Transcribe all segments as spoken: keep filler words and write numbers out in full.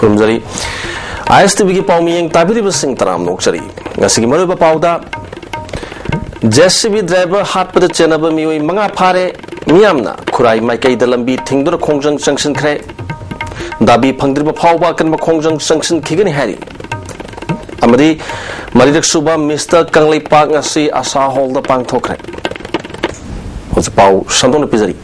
ꯈꯨꯔꯨꯝꯖꯔꯤ꯫ ꯑꯥꯏ S T ꯚꯤꯒꯤ ꯄꯥꯎ ꯃꯤꯌꯦꯡ ꯇꯥꯕꯤꯔꯤꯕꯁꯤꯡ ꯇꯔꯥꯝꯅ ꯑꯣꯛꯆꯔꯤ꯫ ꯉꯁꯤꯒꯤ ꯃꯔꯨꯑꯣꯏꯕ ꯄꯥꯎꯗ, ꯖꯦ ꯁꯤ ꯕꯤ ꯗ꯭ꯔꯥꯏꯚꯔ ꯍꯥꯠꯄꯗ ꯆꯦꯟꯅꯕ ꯃꯤꯑꯣꯏ ꯃꯉꯥ ꯐꯥꯔꯦ, ꯃꯤꯌꯥꯝꯅ ꯈꯨꯔꯥꯏ ꯃꯥꯏꯀꯩꯗ ꯂꯝꯕꯤ ꯊꯤꯡꯗꯨꯅ ꯈꯣꯡꯖꯪ ꯆꯪꯁꯤꯟꯈ꯭ꯔꯦ, ꯗꯥꯕꯤ ꯐꯪꯗ꯭ꯔꯤꯕ ꯐꯥꯎꯕ ꯑꯀꯟꯕ ꯈꯣꯡꯖꯪ ꯆꯪꯁꯤꯟꯈꯤꯒꯅꯤ ꯍꯥꯏꯔꯤ꯫ ꯑꯃꯗꯤ ꯃꯔꯤꯔꯛ ꯁꯨꯕ ꯃꯤꯁꯇꯔ ꯀꯪꯂꯩꯄꯥꯛ ꯉꯁꯤ ꯑꯁꯥ ꯍꯣꯜꯗ ꯄꯥꯡꯊꯣꯛꯈ꯭ꯔꯦ꯫ ꯍꯧꯖꯤꯛ ꯄꯥꯎ ꯁꯟꯗꯣꯛꯅ ꯄꯤꯖꯔꯤ꯫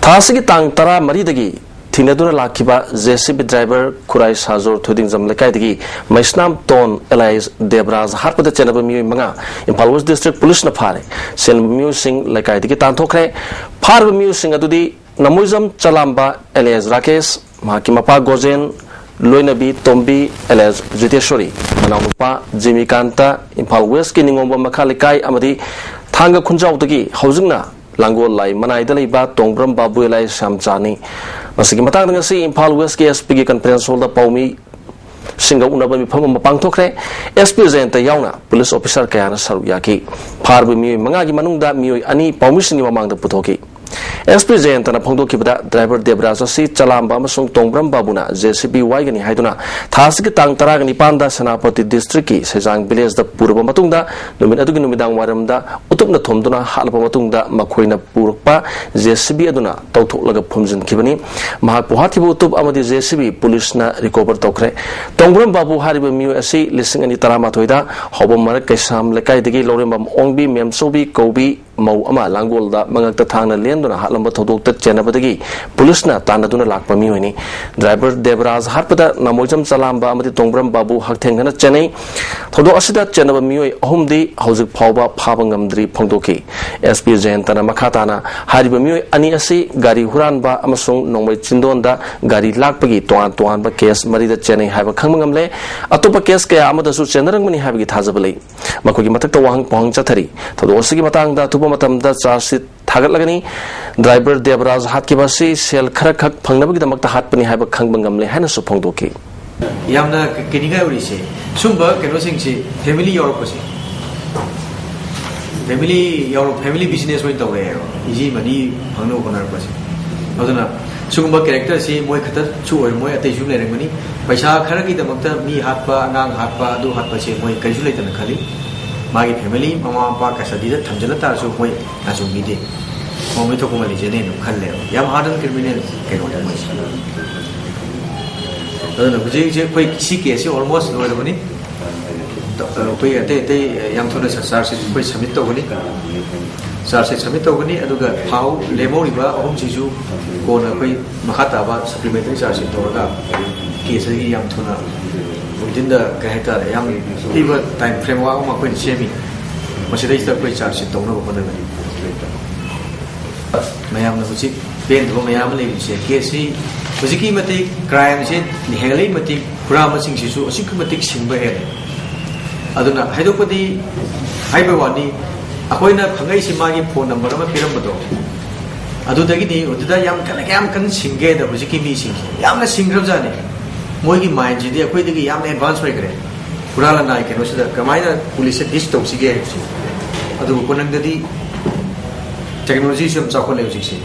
ꯊꯥ ꯑꯁꯤꯒꯤ ꯇꯥꯡ ꯇꯔꯥꯃꯔꯤꯗꯒꯤ ꯊꯤꯡꯅꯗꯨꯅ ꯂꯥꯛꯈꯤꯕ ꯖꯦ ꯁꯤ ꯕꯤ ꯗ꯭ꯔꯥꯏꯚꯔ ꯈꯨꯔꯥꯏ ꯁꯥꯖꯣꯔ ꯊꯣꯏꯗꯤꯡꯖꯝ ꯂꯩꯀꯥꯏꯗꯒꯤ ꯃꯩꯁꯅꯥꯝ ꯇꯣꯟ ꯑꯦꯂꯥꯏꯁ ꯗꯦꯕ꯭ꯔꯥꯖ ꯍꯥꯠꯄꯗ ꯆꯦꯟꯅꯕ ꯃꯤꯑꯣꯏ ꯃꯉꯥ ꯏꯝꯐꯥꯜ ꯋꯦꯁ ꯗꯤꯁꯇ꯭ꯔꯤꯛ ꯄꯨꯂꯤꯁꯅ ꯐꯥꯔꯦ꯫ ꯆꯦꯟꯅꯕ ꯃꯤꯑꯣꯏꯁꯤꯡ ꯂꯩꯀꯥꯏꯗꯒꯤ ꯇꯥꯟꯊꯣꯛꯈ꯭ꯔꯦ꯫ ꯐꯥꯔꯤꯕ ꯃꯤꯑꯣꯏꯁꯤꯡ ꯑꯗꯨꯗꯤ ꯅꯃꯣꯏꯖꯝ ꯆꯂꯥꯝꯕ ꯑꯦꯂꯥꯏꯁ ꯔꯥꯀꯦꯁ, ꯃꯍꯥꯛꯀꯤ ꯃꯄꯥ ꯒꯣꯖꯦꯟ, ꯂꯣꯏꯅꯕꯤ ꯇꯣꯝꯕꯤ ꯑꯦꯂꯥꯏꯁ ꯖꯤꯇꯦꯁꯣꯔꯤ, ꯃꯅꯥꯎꯅꯨꯄꯥ ꯖꯤꯃꯤꯀꯥꯟꯇ, ꯏꯝꯐꯥꯜ ꯋꯦꯁꯀꯤ ꯅꯤꯉꯣꯝꯕꯝ ꯃꯈꯥ ꯂꯩꯀꯥꯏ ꯑꯃꯗꯤ ꯊꯥꯡꯒ ꯈꯨꯟꯖꯥꯎꯗꯒꯤ ꯍꯧꯖꯤꯛꯅ ꯂꯥꯡꯒꯣꯜ ꯂꯥꯏ ꯃꯅꯥꯏꯗ ꯂꯩꯕ ꯇꯣꯡꯕ꯭ꯔꯝ ꯕꯥꯕꯨ ꯑꯦꯂꯥꯏꯁ ꯁ꯭ꯌꯥꯝꯆꯥꯅꯤ꯫ ꯃꯁꯤꯒꯤ ꯃꯇꯥꯡꯗ ꯉꯁꯤ ꯏꯝꯐꯥꯜ ꯋꯦꯁꯀꯤ ꯑꯦꯁ ꯄꯤꯒꯤ ꯀꯟꯐꯔꯦꯟꯁ ꯍꯣꯜꯗ ꯄꯥꯎꯃꯤꯁꯤꯡꯒ ꯎꯅꯕ ꯃꯤꯐꯝ ꯑꯃ ꯄꯥꯡꯊꯣꯛꯈ꯭ꯔꯦ꯫ ꯑꯦꯁ ꯄꯤ ꯖꯌꯟꯇ ꯌꯥꯎꯅ ꯄꯨꯂꯤꯁ ꯑꯣꯐꯤꯁꯥꯔ ꯀꯌꯥꯅ ꯁꯔꯨꯛ ꯌꯥꯈꯤ꯫ ꯐꯥꯔꯕ ꯃꯤꯑꯣꯏ ꯃꯉꯥꯒꯤ ꯃꯅꯨꯡꯗ ꯃꯤꯑꯣꯏ ꯑꯅꯤ ꯄꯥꯎꯃꯤꯁꯤꯡꯒꯤ ꯃꯃꯥꯡꯗ ꯄꯨꯊꯣꯛꯈꯤ꯫ ꯑꯦꯁ ꯄꯤ ꯖꯌꯟꯇꯅ ꯐꯣꯡꯗꯣꯛꯈꯤꯕꯗ, ꯗ꯭ꯔꯥꯏꯚꯔ ꯗꯦꯕꯔꯥꯖ ꯑꯁꯤ ꯆꯂꯥꯝꯕ ꯑꯃꯁꯨꯡ ꯇꯣꯡꯕ꯭ꯔꯝ ꯕꯥꯕꯨꯅ ꯖꯦ ꯁꯤ ꯕꯤ ꯋꯥꯏꯒꯅꯤ ꯍꯥꯏꯗꯨꯅ ꯊꯥ ꯑꯁꯤꯒꯤ ꯇꯥꯡ ꯇꯔꯥꯒ ꯅꯤꯄꯥꯟꯗ ꯁꯦꯅꯥꯄꯇꯤ ꯗꯤꯁꯇ꯭ꯔꯤꯛꯀꯤ ꯁꯩꯖꯥꯡ ꯚꯤꯂꯦꯖꯗ ꯄꯨꯔꯕ ꯃꯇꯨꯡꯗ, ꯅꯨꯃꯤꯠ ꯑꯗꯨꯒꯤ ꯅꯨꯃꯤꯗꯥꯡ ꯋꯥꯏꯔꯝꯗ ꯎꯇꯨꯞꯅ ꯊꯣꯝꯗꯨꯅ ꯍꯥꯠꯂꯕ ꯃꯇꯨꯡꯗ, ꯃꯈꯣꯏꯅ ꯄꯨꯔꯛꯄ ꯖꯦ ꯁꯤ ꯕꯤ ꯑꯗꯨꯅ ꯇꯧꯊꯣꯛꯂꯒ ꯐꯨꯝꯖꯤꯟꯈꯤꯕꯅꯤ꯫ ꯃꯍꯥꯛꯄꯨ ꯍꯥꯠꯈꯤꯕ ꯎꯇꯨꯞ ꯑꯃꯗꯤ ꯖꯦ ꯁꯤ ꯕꯤ ꯄꯨꯂꯤꯁꯅ ꯔꯤꯀꯣꯚꯔ ꯇꯧꯈ꯭ꯔꯦ꯫ ꯇꯣꯡꯕ꯭ꯔꯝ ꯕꯥꯕꯨ ꯍꯥꯏꯔꯤꯕ ꯃꯤꯑꯣꯏ ꯑꯁꯤ ꯂꯤꯁꯤꯡ ꯑꯅꯤ ꯇꯔꯥꯃꯥꯊꯣꯏꯗ ꯍꯥꯎꯕꯝ ꯃꯔꯛ ꯀꯩꯁꯥꯝ ꯂꯩꯀꯥꯏꯗꯒꯤ ꯂꯧꯔꯦꯝꯕꯝ ꯑꯣꯡꯕꯤ ꯃꯦꯝꯆꯧꯕꯤ ꯀꯧꯕꯤ ꯃꯧ ꯑꯃ ꯂꯥꯡꯒꯣꯜꯗ ꯃꯉꯛꯇ ꯊꯥꯡꯅ ꯂꯦꯟꯗꯨꯅ ꯍꯥꯠꯂꯝꯕ ꯊꯧꯗꯣꯛꯇ ꯆꯦꯟꯅꯕꯗꯒꯤ ꯄꯨꯂꯤꯁꯅ ꯇꯥꯟꯅꯗꯨꯅ ꯂꯥꯛꯄ ꯃꯤꯑꯣꯏꯅꯤ꯫ ꯗ꯭ꯔꯥꯏꯚꯔ ꯗꯦꯕꯔꯥꯖ ꯍꯥꯠꯄꯗ ꯅꯃꯣꯏꯖꯝ ꯆꯂꯥꯝꯕ ꯑꯃꯗꯤ ꯇꯣꯡꯕ꯭ꯔꯝ ꯕꯥꯕꯨ ꯍꯛꯊꯦꯡꯅꯅ ꯆꯦꯟꯅꯩ꯫ ꯊꯧꯗꯣꯛ ꯑꯁꯤꯗ ꯆꯦꯟꯅꯕ ꯃꯤꯑꯣꯏ ꯑꯍꯨꯝꯗꯤ ꯍꯧꯖꯤꯛ ꯐꯥꯎꯕ ꯐꯥꯕ ꯉꯝꯗ꯭ꯔꯤ ꯐꯣꯡꯗꯣꯛꯈꯤ꯫ ꯑꯦꯁ ꯄꯤ ꯖꯌꯟꯇꯅ ꯃꯈꯥ ꯇꯥꯅ ꯍꯥꯏꯔꯤꯕ ꯃꯤꯑꯣꯏ ꯑꯅꯤ ꯑꯁꯤ ꯒꯥꯔꯤ ꯍꯨꯔꯥꯟꯕ ꯑꯃꯁꯨꯡ ꯅꯣꯡꯃꯩ ꯆꯤꯟꯗꯣꯟꯗ ꯒꯥꯔꯤ ꯂꯥꯛꯄꯒꯤ ꯇꯣꯉꯥꯟ ꯇꯣꯉꯥꯟꯕ ꯀꯦꯁ ꯃꯔꯤꯗ ꯆꯦꯟꯅꯩ ꯍꯥꯏꯕ ꯈꯪꯕ ꯉꯝꯂꯦ꯫ ꯑꯇꯣꯞꯄ ꯀꯦꯁ ꯀꯌꯥ ꯑꯃꯗꯁꯨ ꯆꯦꯟꯅꯔꯝꯒꯅꯤ ꯍꯥꯏꯕꯒꯤ ꯊꯥꯖꯕ ꯂꯩ꯫ ꯃꯈꯣꯏꯒꯤ ꯃꯊꯛꯇ ꯋꯥꯍꯪ ꯄꯥꯎꯍꯪ ꯆꯠꯊꯔꯤ꯫ ꯊꯧꯗꯣꯛ ꯑꯁꯤꯒꯤ ꯃꯇꯥꯡꯗ ꯑꯊꯨꯕ ꯃꯇꯝꯗ ꯆꯥꯔꯖ ꯁꯤꯠ ꯊꯥꯒꯠꯂꯒꯅꯤ꯫ ꯗ꯭ꯔꯥꯏꯚꯔ ꯗꯦꯕꯔꯥꯖ ꯍꯥꯠꯈꯤꯕ ꯑꯁꯤ ꯁꯦꯜ ꯈꯔꯈꯛ ꯐꯪꯅꯕꯒꯤꯗꯃꯛꯇ ꯍꯥꯠꯄꯅꯤ ꯍꯥꯏꯕ ꯈꯪꯕ ꯉꯝꯂꯦ ꯍꯥꯏꯅꯁꯨ ꯐꯣꯡꯗꯣꯛꯈꯤ꯫ ꯌꯥꯝꯅ ꯀꯤꯅꯤꯡꯉꯥꯏ ꯑꯣꯏꯔꯤꯁꯦ, ꯁꯨꯝꯕ ꯀꯩꯅꯣꯁꯤꯡꯁꯤ ꯐꯦꯃꯤꯂꯤ ꯌꯥꯎꯔꯛꯄꯁꯦ, ꯐꯦꯃꯤꯂꯤ ꯌꯥꯎꯔꯛ ꯐꯦꯃꯤꯂꯤ ꯕꯤꯖꯤꯅꯦꯁ ꯑꯣꯏꯅ ꯇꯧꯔꯛꯑꯦꯕ, ꯏꯖꯤ ꯃꯅꯤ ꯐꯪꯅꯕ ꯍꯣꯠꯅꯔꯛꯄꯁꯦ꯫ ꯑꯗꯨꯅ ꯁꯤꯒꯨꯝꯕ ꯀꯦꯔꯦꯛꯇꯔꯁꯤ ꯃꯣꯏ ꯈꯛꯇꯁꯨ ꯑꯣꯏꯔꯝꯃꯣꯏ, ꯑꯇꯩꯁꯨ ꯂꯩꯔꯝꯒꯅꯤ꯫ ꯄꯩꯁꯥ ꯈꯔꯒꯤꯗꯃꯛꯇ ꯃꯤ ꯍꯥꯠꯄ, ꯑꯉꯥꯡ ꯍꯥꯠꯄ, ꯑꯗꯨ ꯍꯥꯠꯄꯁꯦ ꯃꯣꯏ ꯀꯔꯤꯁꯨ ꯂꯩꯇꯅ ꯈꯜꯂꯤ꯫ ꯃꯥꯒꯤ ꯐꯦꯃꯤꯂꯤ, ꯃꯃꯥ ꯃꯄꯥ ꯀꯁꯇꯗꯤꯗ ꯊꯝꯖꯤꯜꯂ ꯇꯥꯔꯁꯨ ꯃꯣꯏ ꯅꯥꯆꯨꯡꯕꯤꯗꯦ꯫ ꯃꯣꯏ ꯊꯣꯛꯄ ꯑꯃ ꯂꯩꯖꯅꯦꯅ ꯈꯜꯂꯦꯕ꯫ ꯌꯥꯝ ꯍꯥꯔꯗꯟ ꯀ꯭ꯔꯤꯃꯤꯅꯦꯜ ꯀꯩꯅꯣꯅꯦ ꯃꯣꯏꯁꯦ꯫ ꯑꯗꯨꯅ ꯍꯧꯖꯤꯛ ꯍꯧꯖꯤꯛ ꯑꯩꯈꯣꯏ ꯁꯤ ꯀꯦꯁꯁꯤ ꯑꯣꯜꯃꯣꯁ ꯂꯣꯏꯔꯕꯅꯤ꯫ ꯑꯩꯈꯣꯏ ꯑꯇꯩ ꯑꯇꯩ ꯌꯥꯝ ꯊꯨꯅ ꯆꯥꯔꯖꯁꯤꯠ ꯑꯩꯈꯣꯏ ꯁꯕꯃꯤꯠ ꯇꯧꯒꯅꯤ꯫ ꯆꯥꯔꯖꯁꯤꯠ ꯁꯕꯃꯤꯠ ꯇꯧꯒꯅꯤ, ꯑꯗꯨꯒ ꯐꯥꯎ ꯂꯦꯝꯍꯧꯔꯤꯕ ꯑꯍꯨꯝꯁꯤꯁꯨ ꯀꯣꯟꯅ ꯑꯩꯈꯣꯏ ꯃꯈꯥ ꯇꯥꯕ ꯁꯄ꯭ꯂꯤꯃꯦꯟꯇꯔꯤ ꯆꯥꯔꯖꯁꯤꯠ ꯇꯧꯔꯒ ꯀꯦꯁ ꯑꯁꯤꯒꯤ ꯌꯥꯝ ꯊꯨꯅ, ꯋꯤꯗꯤꯟ ꯗ, ꯀꯩ ꯍꯥꯏꯇꯥꯔꯦ, ꯌꯥꯝ ꯄꯤꯕ ꯇꯥꯏꯝ ꯐ꯭ꯔꯦꯝꯋꯥꯔꯛ ꯑꯃ ꯑꯩꯈꯣꯏꯅ ꯁꯦꯝꯃꯤ꯫ ꯃꯁꯤꯗꯩꯁꯤꯗ ꯑꯩꯈꯣꯏ ꯆꯥꯔꯖꯁꯤꯠ ꯇꯧꯅꯕ ꯍꯣꯠꯅꯒꯅꯤ꯫ ꯃꯌꯥꯝꯅ ꯍꯧꯖꯤꯛ ꯄꯦꯟꯗꯕ ꯃꯌꯥꯝ ꯑꯃ ꯂꯩꯔꯤꯁꯦ, ꯀꯦꯁꯁꯤ ꯍꯧꯖꯤꯛꯀꯤ ꯃꯇꯤꯛ ꯀ꯭ꯔꯥꯏꯝꯁꯦ ꯍꯦꯟꯒꯠꯂꯛꯏ ꯃꯇꯤꯛ ꯍꯨꯔꯥꯟꯕꯁꯤꯡꯁꯤꯁꯨ ꯑꯁꯨꯛꯀꯤ ꯃꯇꯤꯛ ꯁꯤꯡꯕ ꯍꯦꯜꯂꯦ꯫ ꯑꯗꯨꯅ ꯍꯥꯏꯗꯣꯛꯄꯗꯤ ꯍꯥꯏꯕ ꯋꯥꯅꯤ, ꯑꯩꯈꯣꯏꯅ ꯐꯪꯉꯛꯏꯁꯤ ꯃꯥꯒꯤ ꯐꯣꯟ ꯅꯝꯕꯔ ꯑꯃ ꯄꯤꯔꯝꯕꯗꯣ ꯑꯗꯨꯗꯒꯤꯅꯤ꯫ ꯑꯗꯨꯗ ꯌꯥꯝ ꯀꯟꯅ, ꯀꯌꯥꯝ ꯀꯟꯅ ꯁꯤꯡꯒꯦꯗ ꯍꯧꯖꯤꯛꯀꯤ ꯃꯤꯁꯤꯡꯁꯦ ꯌꯥꯝꯅ ꯁꯤꯡꯈ꯭ꯔꯕꯖꯥꯠꯅꯤ꯫ ꯃꯣꯏꯒꯤ ꯃꯥꯏꯟꯁꯤꯗꯤ ꯑꯩꯈꯣꯏꯗꯒꯤ ꯌꯥꯝꯅ ꯑꯦꯗꯚꯥꯟꯁ ꯑꯣꯏꯈ꯭ꯔꯦ꯫ ꯍꯨꯔꯥꯟ ꯂꯅꯥꯏ ꯀꯩꯅꯣꯁꯤꯗ ꯀꯃꯥꯏꯅ ꯄꯨꯂꯤꯁꯁꯦ ꯗꯤꯁ ꯇꯧꯁꯤꯒꯦ ꯍꯥꯏꯕꯁꯦ꯫ ꯑꯗꯨꯕꯨ ꯀꯣꯅꯪꯗꯗꯤ ꯇꯦꯛꯅꯣꯂꯣꯖꯤꯁꯨ ꯌꯥꯝ ꯆꯥꯎꯈꯠꯂꯦ ꯍꯧꯖꯤꯛꯁꯦ꯫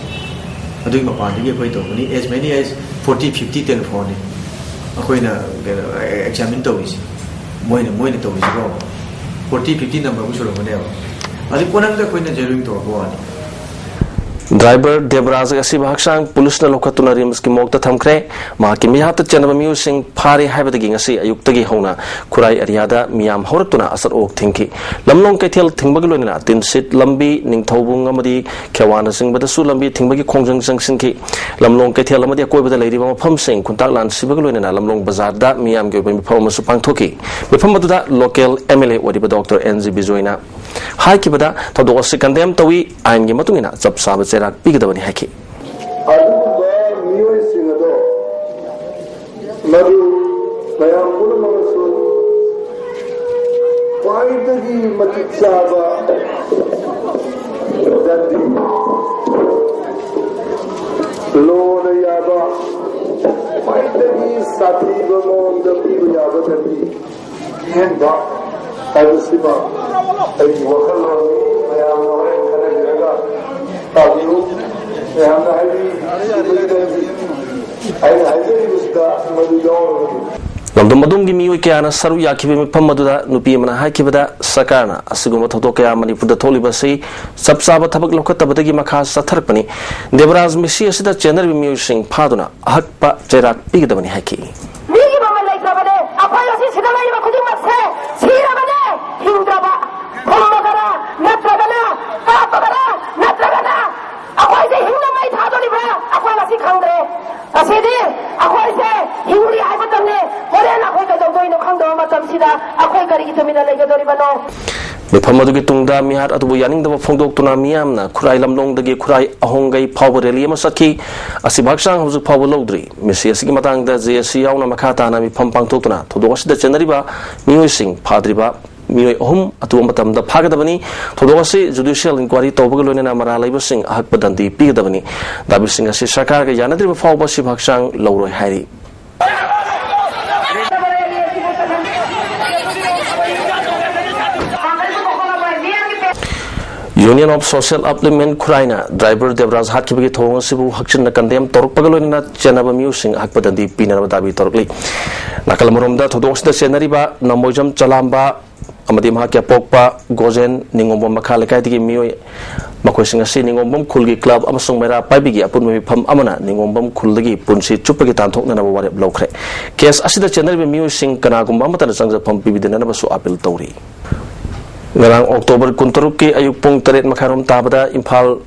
ꯑꯗꯨꯒꯤ ꯃꯄꯥꯟꯗꯒꯤ ꯑꯩꯈꯣꯏ ꯇꯧꯕꯅꯤ꯫ As many as forty, fifty telephone ꯅꯤ ꯑꯩꯈꯣꯏꯅ ꯑꯦꯛꯖꯥꯃꯤꯟ ꯇꯧꯔꯤꯁꯦ꯫ ꯃꯣꯏꯅ ꯃꯣꯏꯅ ꯇꯧꯔꯤꯁꯤꯀꯣ, ꯐꯣꯔꯇꯤ ꯐꯤꯐꯇꯤ ꯅꯝꯕꯔꯕꯨ ꯁꯨꯔꯝꯒꯅꯦꯕ꯫ ꯑꯗꯨ ꯀꯣꯅꯪꯗ ꯑꯩꯈꯣꯏꯅ ꯖꯦꯔꯣꯏꯡ ꯇꯧꯔꯛꯄ ꯋꯥꯅꯤ꯫ ꯗ꯭ꯔꯥꯏꯚꯔ ꯗꯦꯕꯔꯥꯖꯒꯤ ꯑꯁꯤꯕ ꯍꯛꯆꯥꯡ ꯄꯨꯂꯤꯁꯅ ꯂꯧꯈꯠꯇꯨꯅ ꯔꯤꯝꯁꯀꯤ ꯃꯣꯔꯒꯇ ꯊꯝꯈ꯭ꯔꯦ꯫ ꯃꯍꯥꯛꯀꯤ ꯃꯤꯍꯥꯠꯇ ꯆꯦꯟꯅꯕ ꯃꯤꯑꯣꯏꯁꯤꯡ ꯐꯥꯔꯦ ꯍꯥꯏꯕꯗꯒꯤ ꯉꯁꯤ ꯑꯌꯨꯛꯇꯒꯤ ꯍꯧꯅ ꯈꯨꯔꯥꯏ ꯑꯦꯔꯤꯌꯥꯗ ꯃꯤꯌꯥꯝ ꯍꯧꯔꯛꯇꯨꯅ ꯑꯆꯠ ꯑꯋꯣꯛ ꯊꯤꯡꯈꯤ꯫ ꯂꯝꯂꯣꯡ ꯀꯩꯊꯦꯜ ꯊꯤꯡꯕꯒ ꯂꯣꯏꯅꯅ ꯇꯤꯟꯁꯤꯠ ꯂꯝꯕꯤ, ꯅꯤꯡꯊꯧꯕꯨꯡ ꯑꯃꯗꯤ ꯈꯦꯋꯥꯅꯆꯤꯡꯕꯗꯁꯨ ꯂꯝꯕꯤ ꯊꯤꯡꯕꯒꯤ ꯈꯣꯡꯖꯪ ꯆꯪꯁꯤꯟꯈꯤ꯫ ꯂꯝꯂꯣꯡ ꯀꯩꯊꯦꯜ ꯑꯃꯗꯤ ꯑꯀꯣꯏꯕꯗ ꯂꯩꯔꯤꯕ ꯃꯐꯝꯁꯤꯡ ꯈꯨꯟꯇꯥꯛ ꯂꯥꯟ ꯁꯤꯕꯒ ꯂꯣꯏꯅꯅ ꯂꯝꯂꯣꯡ ꯕꯖꯥꯔꯗ ꯃꯤꯌꯥꯝꯒꯤ ꯑꯣꯏꯕ ꯃꯤꯐꯝ ꯑꯃꯁꯨ ꯄꯥꯡꯊꯣꯛꯈꯤ꯫ ꯃꯤꯐꯝ ꯑꯗꯨꯗ ꯂꯣꯀꯦꯜ ꯑꯦꯝ ꯑꯦꯜ ꯑꯦ ꯑꯣꯏꯔꯤꯕ ꯗꯣꯛꯇꯔ ꯑꯦꯟ ꯖꯤ ꯕꯤꯖꯣꯏꯅ ꯍꯥꯏꯈꯤꯕꯗ ꯊꯧꯗꯣꯛ ꯑꯁꯤ ꯀꯟꯗꯦꯝ ꯇꯧꯏ, ꯑꯥꯏꯟꯒꯤ ꯃꯇꯨꯡ ꯏꯟꯅ ꯆꯞ ꯆꯥꯕ ꯆꯩꯔꯥꯛ ꯄꯤꯒꯗꯕꯅꯤ ꯍꯥꯏꯈꯤ꯫ ꯑꯗꯨꯒꯨꯝꯕ ꯃꯤꯑꯣꯏꯁꯤꯡ ꯑꯗꯣ ꯃꯗꯨ ꯃꯌꯥꯝ ꯄꯨꯝꯅꯃꯛꯅꯁꯨ ꯈ꯭ꯋꯥꯏꯗꯒꯤ ꯃꯇꯤꯛ ꯆꯥꯕ ꯗꯟꯗꯤ, ꯂꯣꯅ ꯌꯥꯕ ꯈ꯭ꯋꯥꯏꯗꯒꯤ ꯁꯥꯊꯤꯕ ꯃꯑꯣꯡꯗ ꯄꯤꯕ ꯌꯥꯕ ꯗꯟꯗꯤ ꯄꯤꯍꯟꯕ ꯍꯥꯏꯕꯁꯤꯃ ꯑꯩꯒꯤ ꯋꯥꯈꯜꯂꯣꯟꯅꯤ꯫ ꯃꯌꯥꯝꯅ ꯍꯣꯔꯦꯟ ꯈꯟꯅꯕꯤꯔꯒ ꯇꯥꯕꯤꯌꯨ꯫ ꯃꯌꯥꯝꯅ ꯍꯥꯏꯕꯤ ꯑꯩꯅ ꯍꯥꯏꯖꯔꯤꯕꯁꯤꯗ ꯃꯗꯨ ꯌꯥꯎꯔꯕꯅꯤ꯫ ꯂꯝꯗꯝ ꯑꯗꯣꯝꯒꯤ ꯃꯤꯑꯣꯏ ꯀꯌꯥꯅ ꯁꯔꯨꯛ ꯌꯥꯈꯤꯕ ꯃꯤꯐꯝ ꯑꯗꯨꯗ ꯅꯨꯄꯤ ꯑꯃꯅ ꯍꯥꯏꯈꯤꯕꯗ, ꯁꯔꯀꯥꯔꯅ ꯑꯁꯤꯒꯨꯝꯕ ꯊꯧꯗꯣꯛ ꯀꯌꯥ ꯃꯅꯤꯄꯨꯔꯗ ꯊꯣꯛꯂꯤꯕ ꯑꯁꯤ ꯆꯞ ꯆꯥꯕ ꯊꯕꯛ ꯂꯧꯈꯠꯇꯕꯗꯒꯤ ꯃꯈꯥ ꯆꯠꯊꯔꯛꯄꯅꯤ꯫ ꯗꯦꯕꯔꯥꯖ ꯃꯤꯁꯤ ꯑꯁꯤꯗ ꯆꯦꯟꯅꯔꯤꯕ ꯃꯤꯑꯣꯏꯁꯤꯡ ꯐꯥꯗꯨꯅ ꯑꯍꯛꯄ ꯆꯩꯔꯥꯛ ꯄꯤꯒꯗꯕꯅꯤ ꯍꯥꯏꯈꯤ꯫ ꯃꯤꯒꯤ ꯃꯃꯜ ꯂꯩꯇ꯭ꯔꯕꯅꯦ꯫ ꯑꯩꯈꯣꯏ ꯉꯁꯤ ꯁꯤꯗ ꯂꯩꯔꯤꯕ ꯈꯨꯗꯤꯡꯃꯛꯁꯦ ꯁꯤꯔꯕꯅꯦ꯫ ꯍꯤꯡꯗ꯭ꯔꯕ, ꯐꯨꯝꯃꯒꯔ ꯅꯠꯇ꯭ꯔꯒꯅ ꯀꯥꯞꯄꯒꯔ ꯅꯠꯇ꯭ꯔꯒꯅ ꯑꯩꯈꯣꯏꯁꯦ ꯍꯤꯡꯅ ꯃꯩ ꯊꯥꯗꯣꯔꯤꯕ꯭ꯔꯥ? ꯑꯩꯈꯣꯏ ꯉꯁꯤ ꯈꯪꯗ꯭ꯔꯦ꯫ ꯉꯁꯤꯗꯤ ꯑꯩꯈꯣꯏꯁꯦ ꯍꯤꯡꯂꯤ ꯍꯥꯏꯕꯇꯪꯅꯦ꯫ ꯍꯣꯔꯦꯟ ꯑꯩꯈꯣꯏ ꯀꯩꯗꯧꯗꯣꯏꯅꯣ ꯈꯪꯗꯕ ꯃꯇꯝꯁꯤꯗ ꯑꯩꯈꯣꯏ ꯀꯔꯤꯒꯤ ꯇꯨꯃꯤꯟꯅ ꯂꯩꯒꯗꯧꯔꯤꯕꯅꯣ? ꯃꯤꯐꯝ ꯑꯗꯨꯒꯤ ꯇꯨꯡꯗ ꯃꯤꯍꯥꯠ ꯑꯗꯨꯕꯨ ꯌꯥꯅꯤꯡꯗꯕ ꯐꯣꯡꯗꯣꯛꯇꯨꯅ ꯃꯤꯌꯥꯝꯅ ꯈꯨꯔꯥꯏ ꯂꯝꯂꯣꯡꯗꯒꯤ ꯈꯨꯔꯥꯏ ꯑꯍꯣꯡꯒꯩ ꯐꯥꯎꯕ ꯔꯦꯂꯤ ꯑꯃ ꯆꯠꯈꯤ꯫ ꯑꯁꯤꯕꯨ ꯍꯛꯆꯥꯡ ꯍꯧꯖꯤꯛ ꯐꯥꯎꯕ ꯂꯧꯗ꯭ꯔꯤ꯫ ꯃꯤꯁꯤ ꯑꯁꯤꯒꯤ ꯃꯇꯥꯡꯗ ꯖꯦ ꯑꯦꯁ ꯁꯤ ꯌꯥꯎꯅ ꯃꯈꯥ ꯇꯥꯅ ꯃꯤꯐꯝ ꯄꯥꯡꯊꯣꯛꯇꯨꯅ ꯊꯧꯗꯣꯛ ꯑꯁꯤꯗ ꯆꯦꯟꯅꯔꯤꯕ ꯃꯤꯑꯣꯏꯁꯤꯡ ꯐꯥꯗ꯭ꯔꯤꯕ ꯃꯤꯑꯣꯏ ꯑꯍꯨꯝ ꯑꯊꯨꯕ ꯃꯇꯝꯗ ꯐꯥꯒꯗꯕꯅꯤ꯫ ꯊꯧꯗꯣꯛ ꯑꯁꯤ ꯖꯨꯗꯤꯁꯤꯌꯦꯜ ꯏꯟꯀ꯭ꯋꯥꯏꯔꯤ ꯇꯧꯕꯒ ꯂꯣꯏꯅꯅ ꯃꯔꯥꯜ ꯂꯩꯕꯁꯤꯡ ꯑꯍꯛꯄ ꯗꯟꯗꯤ ꯄꯤꯒꯗꯕꯅꯤ꯫ ꯗꯥꯕꯤꯁꯤꯡ ꯑꯁꯤ ꯁꯔꯀꯥꯔꯒ ꯌꯥꯅꯗ꯭ꯔꯤꯕ ꯐꯥꯎꯕ ꯑꯁꯤꯕꯨ ꯍꯛꯆꯥꯡ ꯂꯧꯔꯣꯏ ꯍꯥꯏꯔꯤ꯫ Union of Social Upliftment ꯈꯨꯔꯥꯏꯅ ꯗ꯭ꯔꯥꯏꯚꯔ ꯗꯦꯕꯔꯥꯖ ꯍꯥꯠꯈꯤꯕꯒꯤ ꯊꯧꯑꯣꯡ ꯑꯁꯤꯕꯨ ꯍꯛꯆꯤꯟꯅ ꯀꯟꯗꯦꯝ ꯇꯧꯔꯛꯄꯒ ꯂꯣꯏꯅꯅ ꯆꯦꯟꯅꯕ ꯃꯤꯑꯣꯏꯁꯤꯡ ꯑꯍꯛꯄ ꯗꯟꯗꯤ ꯄꯤꯅꯅꯕ ꯗꯥꯕꯤ ꯇꯧꯔꯛꯂꯤ꯫ ꯅꯥꯀꯜ ꯑꯃꯔꯣꯝꯗ ꯊꯧꯗꯣꯛ ꯑꯁꯤꯗ ꯆꯦꯟꯅꯔꯤꯕ ꯅꯃꯣꯏꯖꯝ ꯆꯂꯥꯝꯕ ꯑꯃꯗꯤ ꯃꯍꯥꯛꯀꯤ ꯑꯄꯣꯛꯄ ꯒꯣꯖꯦꯟ ꯅꯤꯉꯣꯝꯕꯝ ꯃꯈꯥ ꯂꯩꯀꯥꯏꯗꯒꯤ ꯃꯤꯑꯣꯏ ꯃꯈꯣꯏꯁꯤꯡ ꯑꯁꯤ ꯅꯤꯉꯣꯝꯕꯝ ꯈꯨꯜꯒꯤ ꯀ꯭ꯂꯕ ꯑꯃꯁꯨꯡ ꯃꯩꯔꯥ ꯄꯥꯏꯕꯤꯒꯤ ꯑꯄꯨꯟꯕ ꯃꯤꯐꯝ ꯑꯃꯅ ꯅꯤꯉꯣꯝꯕꯝ ꯈꯨꯜꯗꯒꯤ ꯄꯨꯟꯁꯤ ꯆꯨꯞꯄꯒꯤ ꯇꯥꯟꯊꯣꯛꯅꯅꯕ ꯋꯥꯔꯦꯞ ꯂꯧꯈ꯭ꯔꯦ꯫ ꯀꯦꯁ ꯑꯁꯤꯗ ꯆꯦꯟꯅꯔꯤꯕ ꯃꯤꯑꯣꯏꯁꯤꯡ ꯀꯅꯥꯒꯨꯝꯕ ꯑꯃꯠꯇꯅ ꯆꯪꯖꯐꯝ ꯄꯤꯕꯤꯗꯅꯕꯁꯨ ꯑꯥꯄꯤꯜ ꯇꯧꯔꯤ꯫ ꯉꯔꯥꯡ ꯑꯣꯛꯇꯣꯕꯔ ꯀꯨꯟꯇꯔꯨꯛꯀꯤ ꯑꯌꯨꯛ ꯄꯨꯡ ꯇꯔꯦꯠ ꯃꯈꯥꯏꯔꯣꯝ ꯇꯥꯕꯗ ꯏꯝꯐꯥꯜ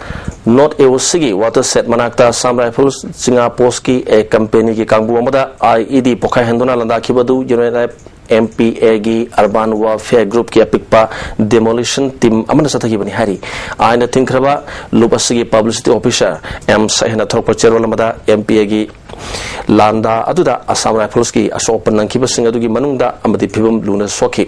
ꯅꯣꯔꯠ ꯑꯦ ꯑꯣ ꯁꯤꯒꯤ ꯋꯥꯇꯔ ꯁꯦꯠ ꯃꯅꯥꯛꯇ ꯑꯁꯥꯝ ꯔꯥꯏꯐꯜꯁ ꯆꯤꯉꯥ ꯄꯣꯁꯀꯤ ꯑꯦ ꯀꯝꯄꯦꯅꯤꯒꯤ ꯀꯥꯡꯕꯨ ꯑꯃꯗ ꯑꯥꯏ ꯏ ꯗꯤ ꯄꯣꯈꯥꯏꯍꯟꯗꯨꯅ ꯂꯥꯟꯗꯥꯈꯤꯕ ꯑꯗꯨ ꯌꯨꯅꯥꯏꯇꯦꯗ ꯑꯦꯝ ꯄꯤ ꯑꯦꯒꯤ ꯑꯔꯕꯥꯟ ꯋꯥꯔꯐꯦꯌꯔ ꯒ꯭ꯔꯨꯞꯀꯤ ꯑꯄꯤꯛꯄ ꯗꯦꯃꯣꯂꯤꯁꯟ ꯇꯤꯝ ꯑꯃꯅ ꯆꯠꯊꯈꯤꯕꯅꯤ ꯍꯥꯏꯔꯤ꯫ ꯑꯥꯏꯟꯅ ꯊꯤꯡꯈ꯭ꯔꯕ ꯂꯨꯞ ꯑꯁꯤꯒꯤ ꯄꯕ꯭ꯂꯤꯁꯤꯇꯤ ꯑꯣꯐꯤꯁꯥꯔ ꯑꯦꯝ ꯁꯍꯦꯅ ꯊꯣꯛꯄ ꯆꯦꯔꯣꯜ ꯑꯃꯗ ꯑꯦꯝ ꯄꯤ ꯑꯦꯒꯤ ꯂꯥꯟꯗꯥ ꯑꯗꯨꯗ ꯑꯁꯥꯝ ꯔꯥꯏꯐꯜꯁꯀꯤ ꯑꯁꯣꯛ ꯑꯄꯟ ꯅꯪꯈꯤꯕꯁꯤꯡ ꯑꯗꯨꯒꯤ ꯃꯅꯨꯡꯗ ꯑꯃꯗꯤ ꯐꯤꯕꯝ ꯂꯨꯅ ꯁꯣꯛꯈꯤ꯫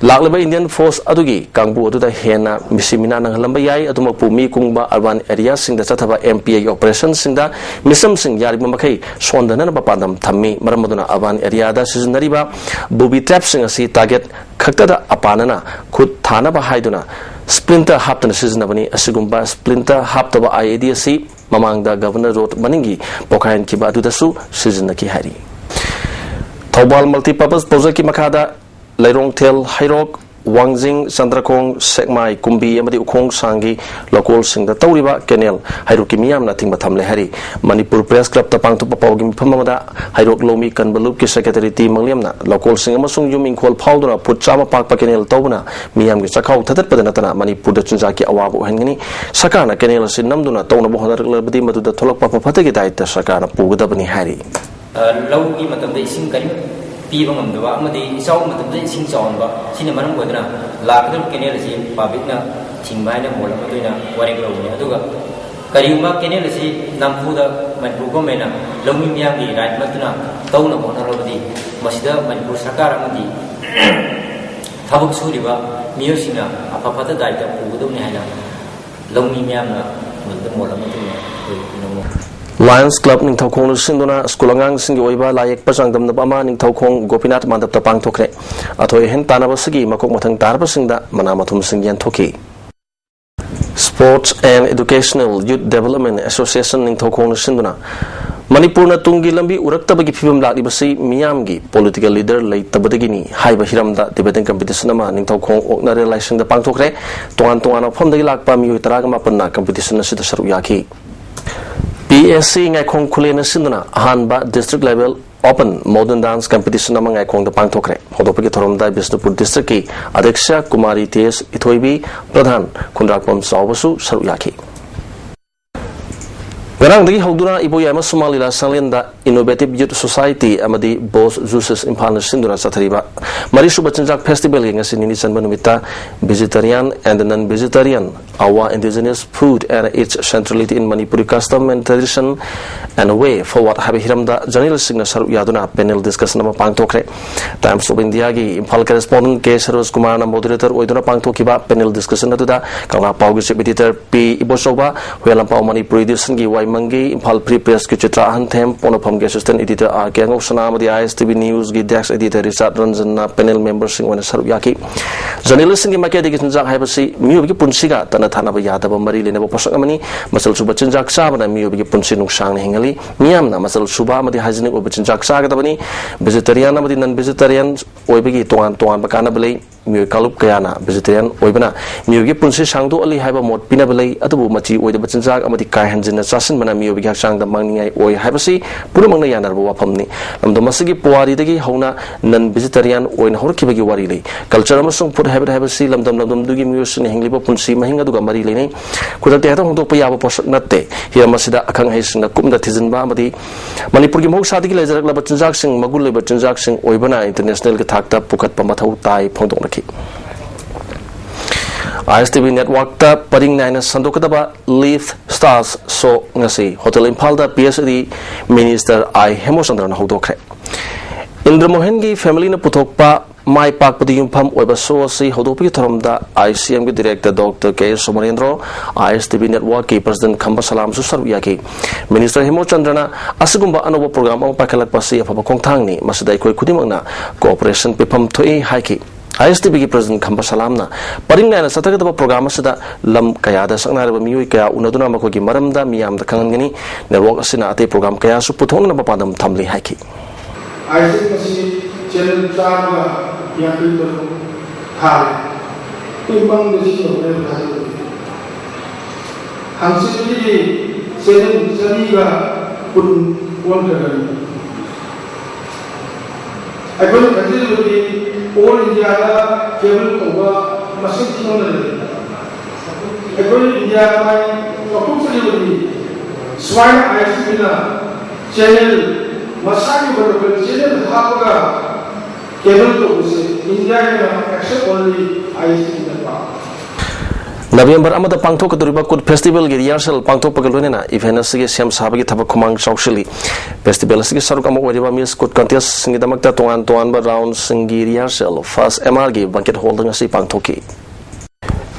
ꯂꯥꯛꯂꯤꯕ ꯏꯟꯗꯤꯌꯟ ꯐꯣꯔꯁ ꯑꯗꯨꯒꯤ ꯀꯥꯡꯕꯨ ꯑꯗꯨꯗ ꯍꯦꯟꯅ ꯃꯤꯁꯤ ꯃꯤꯅꯥ ꯅꯪꯍꯜꯂꯝꯕ ꯌꯥꯏ꯫ ꯑꯗꯨꯃꯛꯄꯨ ꯃꯤ ꯀꯨꯡꯕ ꯑꯔꯕꯥꯟ ꯑꯦꯔꯤꯌꯥꯁꯤꯡꯗ ꯆꯠꯊꯕ ꯑꯦꯝ ꯄꯤ ꯑꯦꯒꯤ ꯑꯣꯄꯔꯦꯁꯟꯁꯤꯡꯗ ꯃꯤꯆꯝꯁꯤꯡ ꯌꯥꯔꯤꯕ ꯃꯈꯩ ꯁꯣꯟꯗꯅꯅꯕ ꯄꯥꯟꯗꯝ ꯊꯝꯃꯤ꯫ ꯃꯔꯝ ꯑꯗꯨꯅ ꯑꯔꯕꯥꯟ ꯑꯦꯔꯤꯌꯥꯗ ꯁꯤꯖꯤꯟꯅꯔꯤꯕ ꯕꯨꯕꯤ ꯇ꯭ꯔꯦꯞꯁꯤꯡ ꯑꯁꯤ ꯇꯥꯔꯒꯦꯠ ꯈꯛꯇꯗ ꯑꯄꯥꯅꯅ ꯈꯨꯠ ꯊꯥꯅꯕ ꯍꯥꯏꯗꯨꯅ ꯁ꯭ꯄ꯭ꯂꯤꯟꯇꯔ ꯍꯥꯞꯇꯨꯅ ꯁꯤꯖꯤꯟꯅꯕꯅꯤ꯫ ꯑꯁꯤꯒꯨꯝꯕ ꯁ꯭ꯄ꯭ꯂꯤꯟꯇꯔ ꯍꯥꯞꯇꯕ ꯑꯥꯏ ꯏ ꯗꯤ ꯑꯁꯤ ꯃꯃꯥꯡꯗ ꯒꯚꯔꯅꯔ ꯔꯣꯗ ꯃꯅꯤꯡꯒꯤ ꯄꯣꯈꯥꯏꯍꯟꯈꯤꯕ ꯑꯗꯨꯗꯁꯨ ꯁꯤꯖꯤꯟꯅꯈꯤ ꯍꯥꯏꯔꯤ꯫ ꯊꯧꯕꯥꯜ ꯃꯜꯇꯤꯄꯔꯄꯁ ꯄ꯭ꯔꯣꯖꯦꯛꯀꯤ ꯃꯈꯥꯗ ꯂꯩꯔꯣꯡꯊꯦꯜ, ꯍꯩꯔꯣꯛ, ꯋꯥꯡꯖꯤꯡ, ꯆꯟꯗ꯭ꯔꯈꯣꯡ, ꯁꯦꯛꯃꯥꯏ, ꯀꯨꯝꯕꯤ ꯑꯃꯗꯤ ꯎꯈꯣꯡ ꯁꯥꯡꯒꯤ ꯂꯧꯀꯣꯜꯁꯤꯡꯗ ꯇꯧꯔꯤꯕ ꯀꯦꯅꯦꯜ ꯍꯩꯔꯣꯛꯀꯤ ꯃꯤꯌꯥꯝꯅ ꯑꯊꯤꯡꯕ ꯊꯝꯂꯦ ꯍꯥꯏꯔꯤ꯫ ꯃꯅꯤꯄꯨꯔ ꯄ꯭ꯔꯦꯁ ꯀ꯭ꯂꯕꯇ ꯄꯥꯡꯊꯣꯛꯄ ꯄꯥꯎꯒꯤ ꯃꯤꯐꯝ ꯑꯃꯗ ꯍꯩꯔꯣꯛ ꯂꯧꯃꯤ ꯀꯟꯕ ꯂꯨꯞꯀꯤ ꯁꯦꯀ꯭ꯔꯦꯇꯔꯤ ꯇꯤ ꯃꯪꯂꯦꯝꯅ ꯂꯧꯀꯣꯜꯁꯤꯡ ꯑꯃꯁꯨꯡ ꯌꯨꯝ ꯏꯪꯈꯣꯜ ꯐꯥꯎꯗꯨꯅ ꯐꯨꯠ ꯆꯥꯝꯃ ꯄꯥꯛꯄ ꯀꯦꯅꯦꯜ ꯇꯧꯕꯅ ꯃꯤꯌꯥꯝꯒꯤ ꯆꯥꯛꯈꯥꯎ ꯊꯥꯗꯠꯄꯗ ꯅꯠꯇꯅ ꯃꯅꯤꯄꯨꯔꯗ ꯆꯤꯟꯖꯥꯛꯀꯤ ꯑꯋꯥꯕ ꯑꯣꯏꯍꯟꯒꯅꯤ꯫ ꯁꯔꯀꯥꯔꯅ ꯀꯦꯅꯦꯜ ꯑꯁꯤ ꯅꯝꯗꯨꯅ ꯇꯧꯅꯕ ꯍꯣꯠꯅꯔꯛꯂꯕꯗꯤ ꯃꯗꯨꯗ ꯊꯣꯛꯂꯛꯄ ꯑꯐ ꯐꯠꯇꯒꯤ ꯗꯥꯏꯇ ꯁꯔꯀꯥꯔꯅ ꯄꯨꯒꯗꯕꯅꯤ ꯍꯥꯏꯔꯤ꯫ ꯂꯧꯒꯤ ꯃꯇꯝꯗ ꯏꯁꯤꯡ ꯀꯔꯤꯝ ꯄꯤꯕ ꯉꯝꯗꯕ ꯑꯃꯗꯤ ꯏꯆꯥꯎꯒꯤ ꯃꯇꯝꯗ ꯏꯁꯤꯡ ꯆꯥꯎꯍꯟꯕ, ꯁꯤꯅ ꯃꯔꯝ ꯑꯣꯏꯗꯨꯅ ꯂꯥꯛꯀꯗꯧꯔꯤꯕ ꯀꯦꯅꯦꯜ ꯑꯁꯤ ꯄꯕ꯭ꯂꯤꯛꯅ ꯊꯤꯡꯕ ꯍꯥꯏꯅ ꯃꯣꯠ ꯑꯃ ꯑꯣꯏꯅ ꯋꯥꯔꯦꯞ ꯂꯧꯕꯅꯤ꯫ ꯑꯗꯨꯒ ꯀꯔꯤꯒꯨꯝꯕ ꯀꯦꯅꯦꯜ ꯑꯁꯤ ꯅꯝꯐꯨꯗ ꯃꯅꯤꯄꯨꯔ ꯒꯣꯔꯃꯦꯟꯅ ꯂꯧꯃꯤ ꯃꯤꯌꯥꯝꯒꯤ ꯔꯥꯏꯠ ꯅꯠꯇꯅ ꯇꯧꯅꯕ ꯍꯣꯠꯅꯔꯕꯗꯤ ꯃꯁꯤꯗ ꯃꯅꯤꯄꯨꯔ ꯁꯔꯀꯥꯔ ꯑꯃꯗꯤ ꯊꯕꯛ ꯁꯨꯔꯤꯕ ꯃꯤꯑꯣꯏꯁꯤꯡꯅ ꯑꯐ ꯐꯠꯇ ꯗꯥꯏꯇ ꯄꯨꯒꯗꯕꯅꯤ ꯍꯥꯏꯅ ꯂꯧꯃꯤ ꯃꯤꯌꯥꯝꯅ ꯃꯗꯨꯗ ꯃꯣꯠ ꯑꯃ ꯑꯣꯏꯅ ꯑꯩꯈꯣꯏ ꯄꯤꯅꯕ꯫ ꯂꯥꯌꯟꯁ ꯀ꯭ꯂꯕ ꯅꯤꯡꯊꯧꯈꯣꯡꯅ ꯁꯤꯟꯗꯨꯅ ꯁ꯭ꯀꯨꯜ ꯑꯉꯥꯡꯁꯤꯡꯒꯤ ꯑꯣꯏꯕ ꯂꯥꯏ ꯌꯦꯛꯄ ꯆꯥꯡꯗꯝꯅꯕ ꯑꯃ ꯅꯤꯡꯊꯧꯈꯣꯡ ꯒꯣꯄꯤꯅꯥꯊ ꯃꯟꯗꯞꯇ ꯄꯥꯡꯊꯣꯛꯈ꯭ꯔꯦ꯫ ꯑꯊꯣꯏ ꯑꯍꯦꯟ ꯇꯥꯟꯅꯕꯁꯤꯒꯤ ꯃꯀꯣꯛ ꯃꯊꯪ ꯇꯥꯔꯕꯁꯤꯡꯗ ꯃꯅꯥ ꯃꯊꯨꯝꯁꯤꯡ ꯌꯦꯟꯊꯣꯛꯈꯤ꯫ Sports and Educational Youth Development Association ꯅꯤꯡꯊꯧꯈꯣꯡꯅ ꯁꯤꯟꯗꯨꯅ ꯃꯅꯤꯄꯨꯔꯅ ꯇꯨꯡꯒꯤ ꯂꯝꯕꯤ ꯎꯔꯛꯇꯕꯒꯤ ꯐꯤꯕꯝ ꯂꯥꯛꯂꯤꯕꯁꯤ ꯃꯤꯌꯥꯝꯒꯤ ꯄꯣꯂꯤꯇꯤꯀꯦꯜ ꯂꯤꯗꯔ ꯂꯩꯇꯕꯗꯒꯤꯅꯤ ꯍꯥꯏꯕ ꯍꯤꯔꯝꯗ ꯗꯤꯕꯦꯇꯤꯡ ꯀꯝꯄꯤꯇꯤꯁꯟ ꯑꯃ ꯅꯤꯡꯊꯧꯈꯣꯡ ꯑꯣꯛꯅꯔꯦꯜ ꯂꯥꯏꯁꯪꯗ ꯄꯥꯡꯊꯣꯛꯈ꯭ꯔꯦ꯫ ꯇꯣꯉꯥꯟ ꯇꯣꯉꯥꯟꯕ ꯃꯐꯝꯗꯒꯤ ꯂꯥꯛꯄ ꯃꯤꯑꯣꯏ ꯇꯔꯥꯒ ꯃꯥꯄꯟꯅ ꯀꯝꯄꯤꯇꯤꯁꯟ ꯑꯁꯤꯗ ꯁꯔꯨꯛ ꯌꯥꯈꯤ꯫ ꯄꯤ ꯑꯦꯁ ꯁꯤ ꯉꯥꯏꯈꯣꯡ ꯈꯨꯂꯦꯟꯅ ꯁꯤꯟꯗꯨꯅ ꯑꯍꯥꯟꯕ district level open modern dance competition ꯑꯃ ꯉꯥꯏꯈꯣꯡꯗ ꯄꯥꯡꯊꯣꯛꯈ꯭ꯔꯦ꯫ ꯍꯧꯗꯣꯛꯄꯒꯤ ꯊꯧꯔꯝꯗ ꯕꯤꯁꯅꯨꯄꯨꯔ ꯗꯤꯁꯇ꯭ꯔꯤꯛꯀꯤ ꯑꯗ꯭ꯌꯛꯁ ꯀꯨꯃꯥꯔꯤ ꯇꯤ ꯑꯦꯁ ꯏꯊꯣꯏꯕꯤ, ꯄ꯭ꯔꯙꯥꯟ ꯈꯨꯟꯗ꯭ꯔꯥꯛꯄꯝ ꯆꯥꯎꯕꯁꯨ ꯁꯔꯨꯛ ꯌꯥꯈꯤ꯫ ꯉꯔꯥꯡꯗꯒꯤ ꯍꯧꯗꯨꯅ ꯏꯕꯣꯌꯥꯏꯃ ꯁꯨꯃꯥꯡ ꯂꯤꯂꯥ ꯁꯪꯂꯦꯟꯗ Innovative Youth Society ꯑꯃꯗꯤ ꯕꯣꯁ ꯖꯨꯁꯦꯁ ꯏꯝꯐꯥꯜꯅ ꯁꯤꯟꯗꯨꯅ ꯆꯠꯊꯔꯤꯕ ꯃꯔꯤꯁꯨꯕ ꯆꯤꯟꯖꯥꯛ ꯐꯦꯁꯇꯤꯚꯦꯜꯒꯤ ꯉꯁꯤ ꯅꯤꯅꯤ ꯆꯟꯕ ꯅꯨꯃꯤꯠꯇ Vegetarian and Non-Vegetarian, Our Indigenous Food and Its Centrality in Manipuri Custom and Tradition and Way Forward ꯍꯥꯏꯕ ꯍꯤꯔꯝꯗ ꯖꯔꯅꯦꯂꯤꯁꯁꯤꯡꯅ ꯁꯔꯨꯛ ꯌꯥꯗꯨꯅ ꯄꯦꯅꯦꯜ ꯗꯤꯁꯀꯁꯟ ꯑꯃ ꯄꯥꯡꯊꯣꯛꯈ꯭ꯔꯦ꯫ ꯇꯥꯏꯝꯁ ꯑꯣꯐ ꯏꯟꯗꯤꯌꯥꯒꯤ ꯏꯝꯐꯥꯜ ꯀꯔꯦꯁꯄꯣꯟꯗꯦꯟꯠ ꯀꯦ ꯁꯔꯣꯖ ꯀꯨꯃꯥꯔꯅ ꯃꯣꯗꯔꯦꯇꯔ ꯑꯣꯏꯗꯨꯅ ꯄꯥꯡꯊꯣꯛꯈꯤꯕ ꯄꯦꯅꯦꯜ ꯗꯤꯁꯀꯁꯟ ꯑꯗꯨꯗ ꯀꯪꯂꯥ ꯄꯥꯎꯒꯤ chief editor P Ibochouba, Huyen Lanpao Manipuri ꯏꯗꯤꯁꯟꯒꯤ ꯋꯥꯏ ꯃꯪꯒꯤ, ꯏꯝꯐꯥꯜ ꯐ꯭ꯔꯤ ꯄ꯭ꯔꯦꯁꯀꯤ ꯆꯤꯇ꯭ꯔꯥ ꯑꯍꯟꯊꯦꯝ, ꯄꯣꯛꯅꯐꯝꯒꯤ ꯑꯦꯁꯤꯁꯇꯦꯟꯠ ꯏꯗꯤꯇꯔ ꯑꯥꯔ ꯀꯦ ꯑꯉꯧꯁꯅꯥ ꯑꯃꯗꯤ ꯑꯥꯏ ꯑꯦꯁ ꯇꯤ ꯚꯤ ꯅ꯭ꯌꯨꯁꯀꯤ ꯗꯦꯁ꯭ꯛ ꯏꯗꯤꯇꯔ ꯔꯤꯆꯥꯔꯗ ꯔꯟꯖꯟꯅ ꯄꯦꯅꯦꯜ ꯃꯦꯝꯕꯔꯁꯤꯡ ꯑꯣꯏꯅ ꯁꯔꯨꯛ ꯌꯥꯈꯤ꯫ ꯖꯔꯅꯦꯂꯤꯁꯁꯤꯡꯒꯤ ꯃꯥꯏꯀꯩꯗꯒꯤ ꯆꯤꯟꯖꯥꯛ ꯍꯥꯏꯕꯁꯤ ꯃꯤꯑꯣꯏꯕꯒꯤ ꯄꯨꯟꯁꯤꯒ ꯇꯠꯅ ꯊꯥꯅꯕ ꯌꯥꯗꯕ ꯃꯔꯤ ꯂꯩꯅꯕ ꯄꯣꯠꯁꯛ ꯑꯃꯅꯤ꯫ ꯃꯆꯜ ꯁꯨꯕ ꯆꯤꯟꯖꯥꯛ ꯆꯥꯕꯅ ꯃꯤꯑꯣꯏꯕꯒꯤ ꯄꯨꯟꯁꯤ ꯅꯨꯡꯁꯥꯡꯅ ꯍꯤꯡꯍꯜꯂꯤ꯫ ꯃꯤꯌꯥꯝꯅ ꯃꯆꯜ ꯁꯨꯕ ꯑꯃꯗꯤ hygienic ꯑꯣꯏꯕ ꯆꯤꯟꯖꯥꯛ ꯆꯥꯒꯗꯕꯅꯤ꯫ Vegetarian ꯑꯃꯗꯤ non vegetarian ꯑꯣꯏꯕꯒꯤ ꯇꯣꯉꯥꯟ ꯇꯣꯉꯥꯟꯕ ꯀꯥꯟꯅꯕ ꯂꯩ꯫ ꯃꯤꯑꯣꯏ ꯀꯥꯡꯂꯨꯞ ꯀꯌꯥꯅ vegetarian ꯑꯣꯏꯕꯅ ꯃꯤꯑꯣꯏꯒꯤ ꯄꯨꯟꯁꯤ ꯁꯥꯡꯗꯣꯛꯍꯜꯂꯤ ꯍꯥꯏꯕ ꯃꯣꯠ ꯄꯤꯅꯕ ꯂꯩ꯫ ꯑꯗꯨꯕꯨ ꯃꯆꯤ ꯑꯣꯏꯗꯕ ꯆꯤꯟꯖꯥꯛ ꯑꯃꯗꯤ ꯀꯥ ꯍꯦꯟꯖꯤꯟꯅ ꯆꯥꯁꯤꯟꯕꯅ ꯃꯤꯑꯣꯏꯕꯒꯤ ꯍꯛꯆꯥꯡꯗ ꯃꯥꯡꯅꯤꯡꯉꯥꯏ ꯑꯣꯏ ꯍꯥꯏꯕꯁꯤ ꯄꯨꯝꯅꯃꯛꯅ ꯌꯥꯅꯔꯕ ꯋꯥꯐꯝꯅꯤ꯫ ꯂꯝꯗꯝ ꯑꯁꯤꯒꯤ ꯄꯨꯋꯥꯔꯤꯗꯒꯤ ꯍꯧꯅ non vegetarian ꯑꯣꯏꯅ ꯍꯧꯔꯛꯈꯤꯕꯒꯤ ꯋꯥꯔꯤ ꯂꯩ꯫ Culture ꯑꯃꯁꯨꯡ food habit ꯍꯥꯏꯕꯁꯤ ꯂꯝꯗꯝ ꯂꯝꯗꯝꯗꯨꯒꯤ ꯃꯤꯑꯣꯏꯁꯤꯡꯅ ꯍꯤꯡꯂꯤꯕ ꯄꯨꯟꯁꯤ ꯃꯍꯤꯡ ꯑꯗꯨꯒ ꯃꯔꯤ ꯂꯩꯅꯩ꯫ ꯈꯨꯗꯛꯇ ꯍꯦꯛꯇ ꯍꯣꯡꯗꯣꯛꯄ ꯌꯥꯕ ꯄꯣꯠꯁꯛ ꯅꯠꯇꯦ꯫ ꯍꯤꯔꯝ ꯑꯁꯤꯗ ꯑꯈꯪ ꯑꯍꯩꯁꯤꯡꯅ ꯀꯨꯞꯅ ꯊꯤꯖꯤꯟꯕ ꯑꯃꯗꯤ ꯃꯅꯤꯄꯨꯔꯒꯤ ꯃꯍꯧꯁꯥꯗꯒꯤ ꯂꯩꯖꯔꯛꯂꯕ ꯆꯤꯟꯖꯥꯛꯁꯤꯡ, ꯃꯒꯨꯟ ꯂꯩꯕ ꯆꯤꯟꯖꯥꯛꯁꯤꯡ ꯑꯣꯏꯕꯅ international ꯒꯤ ꯊꯥꯛꯇ ꯄꯨꯈꯠꯄ ꯃꯊꯧ ꯇꯥꯏ ꯐꯣꯡꯗꯣꯛꯅꯈꯤ꯫ ISTV network ꯇ ꯄꯔꯤꯡ ꯅꯥꯏꯅ ꯁꯟꯗꯣꯛꯀꯗꯕ Live Stars Show ꯉꯁꯤ ꯍꯣꯇꯦꯜ ꯏꯝꯐꯥꯜꯗ PHED Minister I ꯍꯦꯃꯣꯆꯟꯗ꯭ꯔꯅ ꯍꯧꯗꯣꯛꯈ꯭ꯔꯦ꯫ ꯏꯟꯗ꯭ꯔ ꯃꯣꯍꯟꯒꯤ family ꯅ ꯄꯨꯊꯣꯛꯄ ꯃꯥꯏ ꯄꯥꯛꯄꯗ ꯌꯨꯝꯐꯝ ꯑꯣꯏꯕ show ꯑꯁꯤ ꯍꯧꯗꯣꯛꯄꯒꯤ ꯊꯧꯔꯝꯗ ICM ꯒꯤ director Doctor K Somarendro, ISTV network ꯀꯤ president ꯈꯝꯕ ꯁꯂꯥꯝꯁꯨ ꯁꯔꯨꯛ ꯌꯥꯈꯤ꯫ Minister ꯍꯦꯃꯣꯆꯟꯗ꯭ꯔꯅ ꯑꯁꯤꯒꯨꯝꯕ ꯑꯅꯧꯕ program ꯑꯃ ꯄꯥꯏꯈꯠꯂꯛꯄ ꯑꯁꯤ ꯑꯐꯕ ꯈꯣꯡꯊꯥꯡꯅꯤ, ꯃꯁꯤꯗ ꯑꯩꯈꯣꯏ ꯈꯨꯗꯤꯡꯃꯛꯅ cooperation ꯄꯤꯐꯝ ꯊꯣꯛꯏ ꯍꯥꯏꯈꯤ꯫ ISTV ꯒꯤ president ꯈꯝꯕ ꯁꯂꯥꯝꯅ ꯄꯔꯤꯡ ꯅꯥꯏꯅ ꯆꯠꯊꯒꯗꯕ program ꯑꯁꯤꯗ ꯂꯝ ꯀꯌꯥꯗ ꯁꯛꯅꯥꯏꯔꯕ ꯃꯤꯑꯣꯏ ꯀꯌꯥ ꯎꯅꯗꯨꯅ ꯃꯈꯣꯏꯒꯤ ꯃꯔꯝꯗ ꯃꯤꯌꯥꯝꯗ ꯈꯪꯍꯟꯒꯅꯤ꯫ Network ꯑꯁꯤꯅ ꯑꯇꯩ program ꯀꯌꯥꯁꯨ ꯄꯨꯊꯣꯛꯅꯅꯕ ꯄꯥꯟꯗꯝ ꯊꯝꯂꯤ ꯍꯥꯏꯈꯤ꯫ ISTV ꯑꯁꯤ channel ꯆꯥꯝꯃ ꯌꯥꯡꯈꯩ ꯇꯔꯨꯛ ꯊꯥꯔꯦ꯫ ꯄꯤꯡ ꯄꯪꯗ ꯁꯤ ꯌꯧꯒꯅꯤ ꯍꯥꯏꯕ ꯊꯥꯖꯗꯦ꯫ ꯍꯪꯆꯤꯠꯇꯒꯤꯗꯤ channel ꯆꯅꯤꯒ ꯀꯨꯟ ꯑꯣꯟꯈ꯭ꯔꯒꯅꯤ꯫ ꯑꯩꯈꯣꯏꯅ ꯈꯟꯖꯔꯤꯕꯗꯤ all India ꯗ cable ꯇꯧꯕ ꯃꯁꯤꯡ ꯊꯤꯉꯝꯗꯅ ꯂꯩ꯫ ꯑꯩꯈꯣꯏ India ꯃꯥꯏ ꯆꯥꯎꯊꯣꯛꯆꯔꯤꯕꯗꯤ ꯁꯨꯃꯥꯏꯅ ISTV ꯅ channel ꯃꯁꯥꯒꯤ ꯑꯣꯏꯕ local channel ꯍꯥꯞꯄꯒ cable ꯇꯧꯕꯁꯦ India ꯒꯤ ꯑꯣꯏꯅ except only ISTV ꯅ ꯄꯥꯝꯃꯤ꯫ November ꯑꯃꯗ ꯄꯥꯡꯊꯣꯛꯀꯗꯧꯔꯤꯕ ꯀꯨꯠ festival ꯒꯤ rehearsal ꯄꯥꯡꯊꯣꯛꯄꯒ ꯂꯣꯏꯅꯅ event ꯑꯁꯤꯒꯤ ꯁꯦꯝ ꯁꯥꯕꯒꯤ ꯊꯕꯛ ꯈꯨꯃꯥꯡ ꯆꯥꯎꯁꯤꯜꯂꯤ꯫ Festival ꯑꯁꯤꯒꯤ ꯁꯔꯨꯛ ꯑꯃ ꯑꯣꯏꯔꯤꯕ Miss ꯀꯨꯠ contest ꯁꯤꯡꯒꯤꯗꯃꯛꯇ ꯇꯣꯉꯥꯟ ꯇꯣꯉꯥꯟꯕ round ꯁꯤꯡꯒꯤ rehearsal First MR ꯒꯤ banquet hall ꯗ ꯉꯁꯤ ꯄꯥꯡꯊꯣꯛꯈꯤ꯫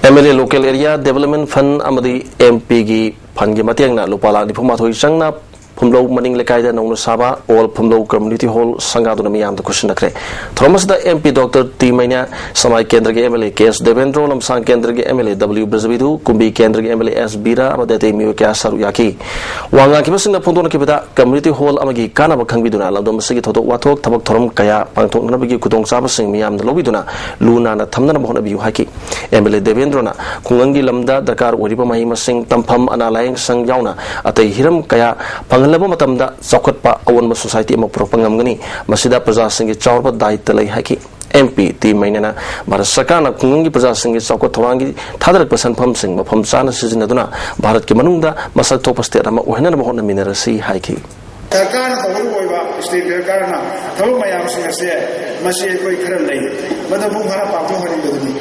MLA Local Area Development Fund ꯑꯃꯗꯤ MP ꯒꯤ fund ꯀꯤ ꯃꯇꯦꯡꯅ ꯂꯨꯄꯥ ꯂꯥꯈ ꯅꯤꯐꯨ ꯃꯥꯊꯣꯏ ꯆꯪꯅ ꯐꯨꯝꯂꯧ ꯃꯅꯤꯡ ꯂꯩꯀꯥꯏꯗ ꯅꯧꯅ ꯁꯥꯕ ꯑꯣꯜ ꯐꯨꯝꯂꯧ ꯀꯝꯃ꯭ꯌꯨꯅꯤꯇꯤ ꯍꯣꯜ ꯁꯪꯒꯥꯗꯨꯅ ꯃꯤꯌꯥꯝꯗ ꯈꯨꯠꯁꯤꯟꯅꯈ꯭ꯔꯦ꯫ ꯊꯧꯔꯝ ꯑꯁꯤꯗ ꯑꯦꯝ ꯄꯤ ꯗꯣꯛꯇꯔ ꯇꯤ ꯃꯩꯅ꯭ꯌꯥ, ꯁꯃꯥꯏ ꯀꯦꯟꯗ꯭ꯔꯒꯤ ꯑꯦꯝ ꯑꯦꯜ ꯑꯦ ꯀꯦ ꯑꯦꯁ ꯗꯦꯕꯦꯟꯗ꯭ꯔꯣ, ꯂꯝꯁꯥꯡ ꯀꯦꯟꯗ꯭ꯔꯒꯤ M L A W Brajabidhu, ꯀꯨꯝꯕꯤ ꯀꯦꯟꯗ꯭ꯔꯒꯤ ꯑꯦꯝ ꯑꯦꯜ ꯑꯦ ꯑꯦꯁ ꯕꯤꯔꯥ ꯑꯃꯗꯤ ꯑꯇꯩ ꯃꯤꯑꯣꯏ ꯀꯌꯥ ꯁꯔꯨꯛ ꯌꯥꯈꯤ꯫ ꯋꯥ ꯉꯥꯡꯈꯤꯕꯁꯤꯡꯅ ꯐꯣꯡꯗꯣꯛꯅꯈꯤꯕꯗ, ꯀꯝꯃ꯭ꯌꯨꯅꯤꯇꯤ ꯍꯣꯜ ꯑꯃꯒꯤ ꯀꯥꯟꯅꯕ ꯈꯪꯕꯤꯗꯨꯅ ꯂꯝꯗꯝ ꯑꯁꯤꯒꯤ ꯊꯧꯗꯣꯛ ꯋꯥꯊꯣꯛ, ꯊꯕꯛ ꯊꯧꯔꯝ ꯀꯌꯥ ꯄꯥꯡꯊꯣꯛꯅꯅꯕꯒꯤ ꯈꯨꯗꯣꯡꯆꯥꯕꯁꯤꯡ ꯃꯤꯌꯥꯝꯗ ꯂꯧꯕꯤꯗꯨꯅ ꯂꯨ ꯅꯥꯟꯅ ꯊꯝꯅꯅꯕ ꯍꯣꯠꯅꯕꯤꯌꯨ ꯍꯥꯏꯈꯤ꯫ ꯑꯦꯝ ꯑꯦꯜ ꯑꯦ ꯗꯦꯕꯦꯟꯗ꯭ꯔꯣꯅ ꯈꯨꯡꯒꯪꯒꯤ ꯂꯝꯗ ꯗꯔꯀꯥꯔ ꯑꯣꯏꯔꯤꯕ ꯃꯍꯩ ꯃꯁꯤꯡ ꯇꯝꯐꯝ, ꯑꯅꯥ ꯂꯥꯌꯦꯡ ꯁꯪ ꯌꯥꯎꯅ ꯑꯇꯩ ꯍꯤꯔꯝ ꯀꯌꯥ ꯐꯪꯍꯜꯂꯕ ꯃꯇꯝꯗ ꯆꯥꯎꯈꯠꯄ ꯑꯑꯣꯟꯕ ꯁꯣꯁꯥꯏꯇꯤ ꯑꯃ ꯄꯨꯔꯛꯄ ꯉꯝꯒꯅꯤ꯫ ꯃꯁꯤꯗ ꯄ꯭ꯔꯖꯥꯁꯤꯡꯒꯤ ꯆꯥꯎꯔꯕ ꯗꯥꯌꯤꯠꯇ ꯂꯩ ꯍꯥꯏꯈꯤ꯫ ꯑꯦꯝ ꯄꯤ ꯇꯤ ꯃꯩꯅ꯭ꯌꯥꯅ ꯚꯥꯔꯠ ꯁꯔꯀꯥꯔꯅ ꯈꯨꯡꯒꯪꯒꯤ ꯄ꯭ꯔꯖꯥꯁꯤꯡꯒꯤ ꯆꯥꯎꯈꯠ ꯊꯧꯔꯥꯡꯒꯤ ꯊꯥꯗꯔꯛꯄ ꯁꯦꯟꯐꯝꯁꯤꯡ ꯃꯐꯝ ꯆꯥꯅ ꯁꯤꯖꯤꯟꯅꯗꯨꯅ ꯚꯥꯔꯠꯀꯤ ꯃꯅꯨꯡꯗ ꯃꯁꯛ ꯊꯣꯛꯄ ꯁ꯭ꯇꯦꯠ ꯑꯃ ꯑꯣꯏꯍꯟꯅꯕ ꯍꯣꯠꯅꯃꯤꯟꯅꯔꯁꯤ ꯍꯥꯏꯈꯤ꯫ ꯁꯔꯀꯥꯔꯅ ꯇꯧꯕꯗ ꯑꯣꯏꯕ, ꯁ꯭ꯇꯦꯠ ꯁꯔꯀꯥꯔꯅ ꯊꯕꯛ ꯃꯌꯥꯝꯁꯤꯡ ꯑꯁꯦ, ꯃꯁꯤ ꯑꯩꯈꯣꯏ ꯈꯔ ꯂꯩ, ꯃꯗꯨ ꯃꯄꯨꯡ ꯐꯥꯅ ꯄꯥꯡꯊꯣꯛꯍꯟꯅꯤꯡꯕꯗꯨꯅꯤ꯫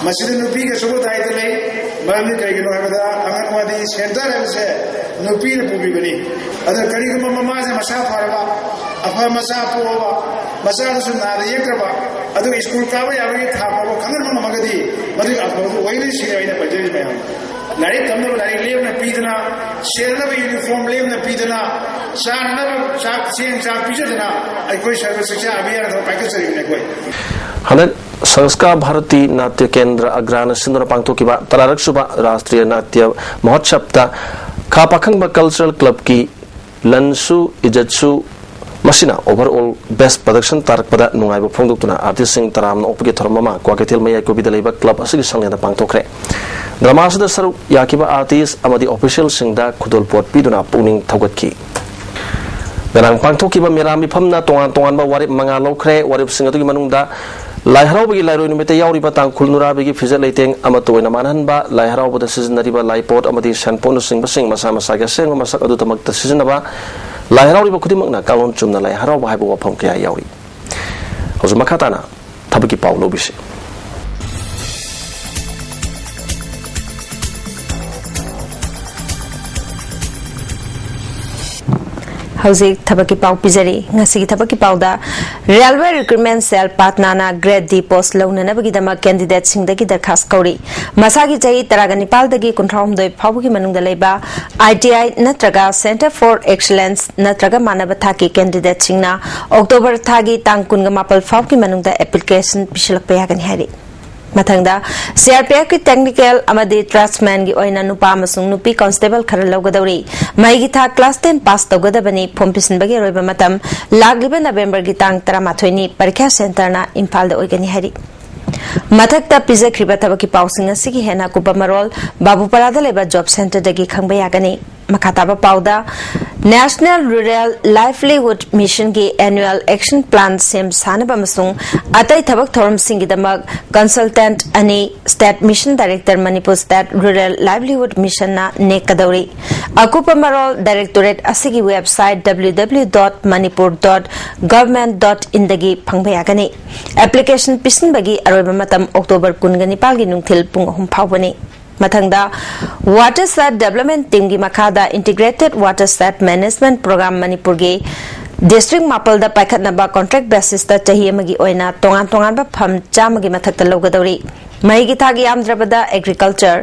ꯃꯁꯤꯗ ꯅꯨꯄꯤꯒꯁꯨ ꯇꯥꯏꯠꯇ ꯂꯩ꯫ ꯃꯔꯝꯗꯤ ꯀꯩꯒꯤꯅꯣ ꯍꯥꯏꯕꯗ, ꯑꯪꯒꯟꯋꯥꯗꯤ ꯁꯦꯟꯇꯔ ꯍꯥꯏꯕꯁꯦ ꯅꯨꯄꯤꯅ ꯄꯨꯕꯤꯕꯅꯤ꯫ ꯑꯗꯨꯅ ꯀꯔꯤꯒꯨꯝꯕ ꯃꯃꯥꯁꯦ ꯃꯁꯥ ꯐꯔꯕ, ꯑꯐ ꯃꯆꯥ ꯄꯣꯛꯑꯕ, ꯃꯆꯥꯗꯨꯁꯨ ꯅꯥꯗ ꯌꯦꯛꯇ꯭ꯔꯕ, ꯑꯗꯨꯒ ꯁ꯭ꯀꯨꯜ ꯀꯥꯕ ꯌꯥꯕꯒꯤ ꯊꯥꯛ ꯐꯥꯎꯕ ꯈꯪꯍꯟꯕ ꯉꯝꯃꯒꯗꯤ, ꯃꯗꯨꯒꯤ ꯑꯐꯕꯗꯨ ꯑꯣꯏꯒꯅꯤ ꯁꯤꯅꯤ ꯑꯩꯅ ꯄꯟꯖꯔꯤꯁꯤ ꯃꯌꯥꯝ꯫ ꯂꯥꯏꯔꯤꯛ ꯇꯝꯅꯕ ꯂꯥꯏꯔꯤꯛ ꯂꯦꯝꯅ ꯄꯤꯗꯅ, ꯁꯦꯠꯅꯕ ꯌꯨꯅꯤꯐꯣꯔꯝ ꯂꯦꯝꯅ ꯄꯤꯗꯅ, ꯆꯥꯅꯅꯕ ꯆꯥꯛ, ꯆꯦꯡ ꯆꯥꯛ ꯄꯤꯖꯗꯅ ꯑꯩꯈꯣꯏ ꯁꯔꯕ ꯁꯤꯛꯁꯥ ꯑꯚꯤꯌꯥꯟ ꯊꯕꯛ ꯄꯥꯏꯈꯠꯆꯔꯤꯕꯅꯤ ꯑꯩꯈꯣꯏ꯫ ꯍꯟꯗꯛ ꯁꯪꯁꯀꯥꯔ ꯚꯥꯔꯇꯤ ꯅꯥꯇ꯭ꯌ ꯀꯦꯟꯗ꯭ꯔ ꯑꯒ꯭ꯔꯥꯅ ꯁꯤꯟꯗꯨꯅ ꯄꯥꯡꯊꯣꯛꯈꯤꯕ ꯇꯔꯥꯔꯛ ꯁꯨꯕ ꯔꯥꯁꯇ꯭ꯔꯤꯌ ꯅꯥꯇ꯭ꯌ ꯃꯍꯣꯠꯁꯕꯇ ꯈꯥ ꯄꯥꯈꯪꯕ ꯀꯜꯆꯔꯦꯜ ꯀ꯭ꯂꯕꯀꯤ ꯂꯟꯁꯨ ꯏꯖꯠꯁꯨ ꯃꯁꯤꯅ overall best production ꯇꯥꯔꯛꯄꯗ ꯅꯨꯡꯉꯥꯏꯕ ꯐꯣꯡꯗꯣꯛꯇꯨꯅ ꯑꯥꯔꯇꯤꯁꯁꯤꯡ ꯇꯔꯥꯝꯅ ꯑꯣꯛꯄꯒꯤ ꯊꯧꯔꯝ ꯑꯃ ꯀ꯭ꯋꯥꯀꯩꯊꯦꯜ ꯃꯌꯥꯏ ꯀꯣꯕꯤꯗ ꯂꯩꯕ ꯀ꯭ꯂꯕ ꯑꯁꯤꯒꯤ ꯁꯪꯂꯦꯟꯗ ꯄꯥꯡꯊꯣꯛꯈ꯭ꯔꯦ꯫ ꯗ꯭ꯔꯃꯥ ꯑꯁꯤꯗ ꯁꯔꯨꯛ ꯌꯥꯈꯤꯕ ꯑꯥꯔꯇꯤꯁ ꯑꯃꯗꯤ ꯑꯣꯐꯤꯁꯤꯌꯦꯜꯁꯤꯡꯗ ꯈꯨꯗꯣꯜꯄꯣꯠ ꯄꯤꯗꯨꯅ ꯄꯨꯛꯅꯤꯡ ꯊꯧꯒꯠꯈꯤ꯫ ꯉꯔꯥꯡ ꯄꯥꯡꯊꯣꯛꯈꯤꯕ ꯃꯦꯔꯥ ꯃꯤꯐꯝꯅ ꯇꯣꯉꯥꯟ ꯇꯣꯉꯥꯟꯕ ꯋꯥꯔꯦꯞ ꯃꯉꯥ ꯂꯧꯈ꯭ꯔꯦ꯫ ꯋꯥꯔꯦꯞꯁꯤꯡ ꯑꯗꯨꯒꯤ ꯃꯅꯨꯡꯗ ꯂꯥꯏ ꯍꯔꯥꯎꯕꯒꯤ ꯂꯥꯏꯔꯣꯏ ꯅꯨꯃꯤꯠꯇ ꯌꯥꯎꯔꯤꯕ ꯇꯥꯡꯈꯨꯜ ꯅꯨꯔꯥꯕꯤꯒꯤ ꯐꯤꯖꯦꯠ ꯂꯩꯇꯦꯡ ꯑꯃꯠꯇ ꯑꯣꯏꯅ ꯃꯥꯟꯍꯟꯕ, ꯂꯥꯏ ꯍꯔꯥꯎꯕꯗ ꯁꯤꯖꯤꯟꯅꯔꯤꯕ ꯂꯥꯏꯄꯣꯠ ꯑꯃꯗꯤ ꯁꯦꯟꯄꯣꯠꯅꯆꯤꯡꯕꯁꯤꯡ ꯃꯁꯥ ꯃꯁꯥꯒꯤ ꯑꯁꯦꯡꯕ ꯃꯁꯛ ꯑꯗꯨꯗꯃꯛꯇ ꯁꯤꯖꯤꯟꯅꯕ, ꯂꯥꯏ ꯍꯔꯥꯎꯔꯤꯕ ꯈꯨꯗꯤꯡꯃꯛꯅ ꯀꯥꯡꯂꯣꯟ ꯆꯨꯝꯅ ꯂꯥꯏ ꯍꯔꯥꯎꯕ ꯍꯥꯏꯕ ꯋꯥꯐꯝ ꯀꯌꯥ ꯌꯥꯎꯔꯤ꯫ ꯍꯧꯖꯤꯛ ꯃꯈꯥ ꯇꯥꯅ ꯊꯕꯛꯀꯤ ꯄꯥꯎ ꯂꯧꯕꯤꯁꯤ꯫ ꯍꯧꯖꯤꯛ ꯊꯕꯛꯀꯤ ꯄꯥꯎ ꯄꯤꯖꯔꯤ꯫ ꯉꯁꯤꯒꯤ ꯊꯕꯛꯀꯤ ꯄꯥꯎꯗ, Railway Recruitment Cell ꯄꯥꯠꯅꯥꯅ Grade D post ꯂꯧꯅꯅꯕꯒꯤꯗꯃꯛ candidateꯁꯤꯡꯗꯒꯤ ꯗꯔꯈꯥꯁ ꯀꯧꯔꯤ꯫ ꯃꯁꯥꯒꯤ ꯆꯍꯤ ꯇꯔꯥꯒ ꯅꯤꯄꯥꯜꯗꯒꯤ ꯀꯨꯟꯊ꯭ꯔꯥꯍꯨꯝꯗꯣꯏ ꯐꯥꯎꯕꯒꯤ ꯃꯅꯨꯡꯗ ꯂꯩꯕ I T I ꯅꯠꯇ꯭ꯔꯒ Centre for Excellence ꯅꯠꯇ꯭ꯔꯒ ꯃꯥꯟꯅꯕ ꯊꯥꯛꯀꯤ candidateꯁꯤꯡꯅ October ꯊꯥꯒꯤ ꯇꯥꯡ ꯀꯨꯟꯒ ꯃꯥꯄꯜ ꯐꯥꯎꯕꯒꯤ ꯃꯅꯨꯡꯗ application ꯄꯤꯁꯤꯜꯂꯛꯄ ꯌꯥꯒꯅꯤ ꯍꯥꯏꯔꯤ꯫ ꯃꯊꯪꯗ, C R P Fꯀꯤ technical ꯑꯃꯗꯤ tradesmanꯒꯤ ꯑꯣꯏꯅ ꯅꯨꯄꯥ ꯑꯃꯁꯨꯡ ꯅꯨꯄꯤ constable ꯈꯔ ꯂꯧꯒꯗꯧꯔꯤ꯫ ꯃꯍꯩꯒꯤ ꯊꯥꯛ class ten pass ꯇꯧꯒꯗꯕꯅꯤ꯫ Form ꯄꯤꯁꯤꯟꯕꯒꯤ ꯑꯔꯣꯏꯕ ꯃꯇꯝ ꯂꯥꯛꯂꯤꯕ Novemberꯒꯤ ꯇꯥꯡ ꯇꯔꯥꯃꯥꯊꯣꯏꯅꯤ꯫ ꯄꯔꯤꯈ꯭ꯌꯥ centreꯅ ꯏꯝꯐꯥꯜꯗ ꯑꯣꯏꯒꯅꯤ ꯍꯥꯏꯔꯤ꯫ ꯃꯊꯛꯇ ꯄꯤꯖꯈ꯭ꯔꯤꯕ ꯊꯕꯛꯀꯤ ꯄꯥꯎꯁꯤꯡ ꯑꯁꯤꯒꯤ ꯍꯦꯟꯅ ꯑꯀꯨꯞꯄ ꯃꯔꯣꯜ ꯕꯥꯕꯨꯄꯥꯔꯥꯗ ꯂꯩꯕ job centreꯗꯒꯤ ꯈꯪꯕ ꯌꯥꯒꯅꯤ꯫ ꯃꯈꯥ ꯇꯥꯕ ꯄꯥꯎꯗ, National Rural Livelihood Missionꯒꯤ annual action plan ꯁꯦꯝ ꯁꯥꯅꯕ ꯑꯃꯁꯨꯡ ꯑꯇꯩ ꯊꯕꯛ ꯊꯧꯔꯝꯁꯤꯡꯒꯤꯗꯃꯛ consultant ꯑꯅꯤ State Mission Director, Manipur State Rural Livelihood Missionꯅ ꯅꯦꯛꯀꯗꯧꯔꯤ꯫ ꯑꯀꯨꯞꯄ ꯃꯔꯣꯜ directorate ꯑꯁꯤꯒꯤ website W W W dot manipur dot government dot inꯗꯒꯤ ꯐꯪꯕ ꯌꯥꯒꯅꯤ꯫ Application ꯄꯤꯁꯤꯟꯕꯒꯤ ꯑꯔꯣꯏꯕ ꯃꯇꯝ October ꯀꯨꯟꯒ ꯅꯤꯄꯥꯜꯒꯤ ꯅꯨꯡꯊꯤꯜ ꯄꯨꯡ ꯑꯍꯨꯝ ꯐꯥꯎꯕꯅꯤ꯫ ꯃꯊꯪꯗ, Watershed Development Teamꯒꯤ ꯃꯈꯥꯗ Integrated Watershed Management Program ꯃꯅꯤꯄꯨꯔꯒꯤ district ꯃꯥꯄꯜꯗ ꯄꯥꯏꯈꯠꯅꯕ contract basisꯇ ꯆꯍꯤ ꯑꯃꯒꯤ ꯑꯣꯏꯅ ꯇꯣꯉꯥꯟ ꯇꯣꯉꯥꯟꯕ ꯐꯝ ꯆꯥꯝꯃꯒꯤ ꯃꯊꯛꯇ ꯂꯧꯒꯗꯧꯔꯤ꯫ ꯃꯍꯩꯒꯤ ꯊꯥꯛ ꯌꯥꯝꯗ꯭ꯔꯕꯗ agriculture,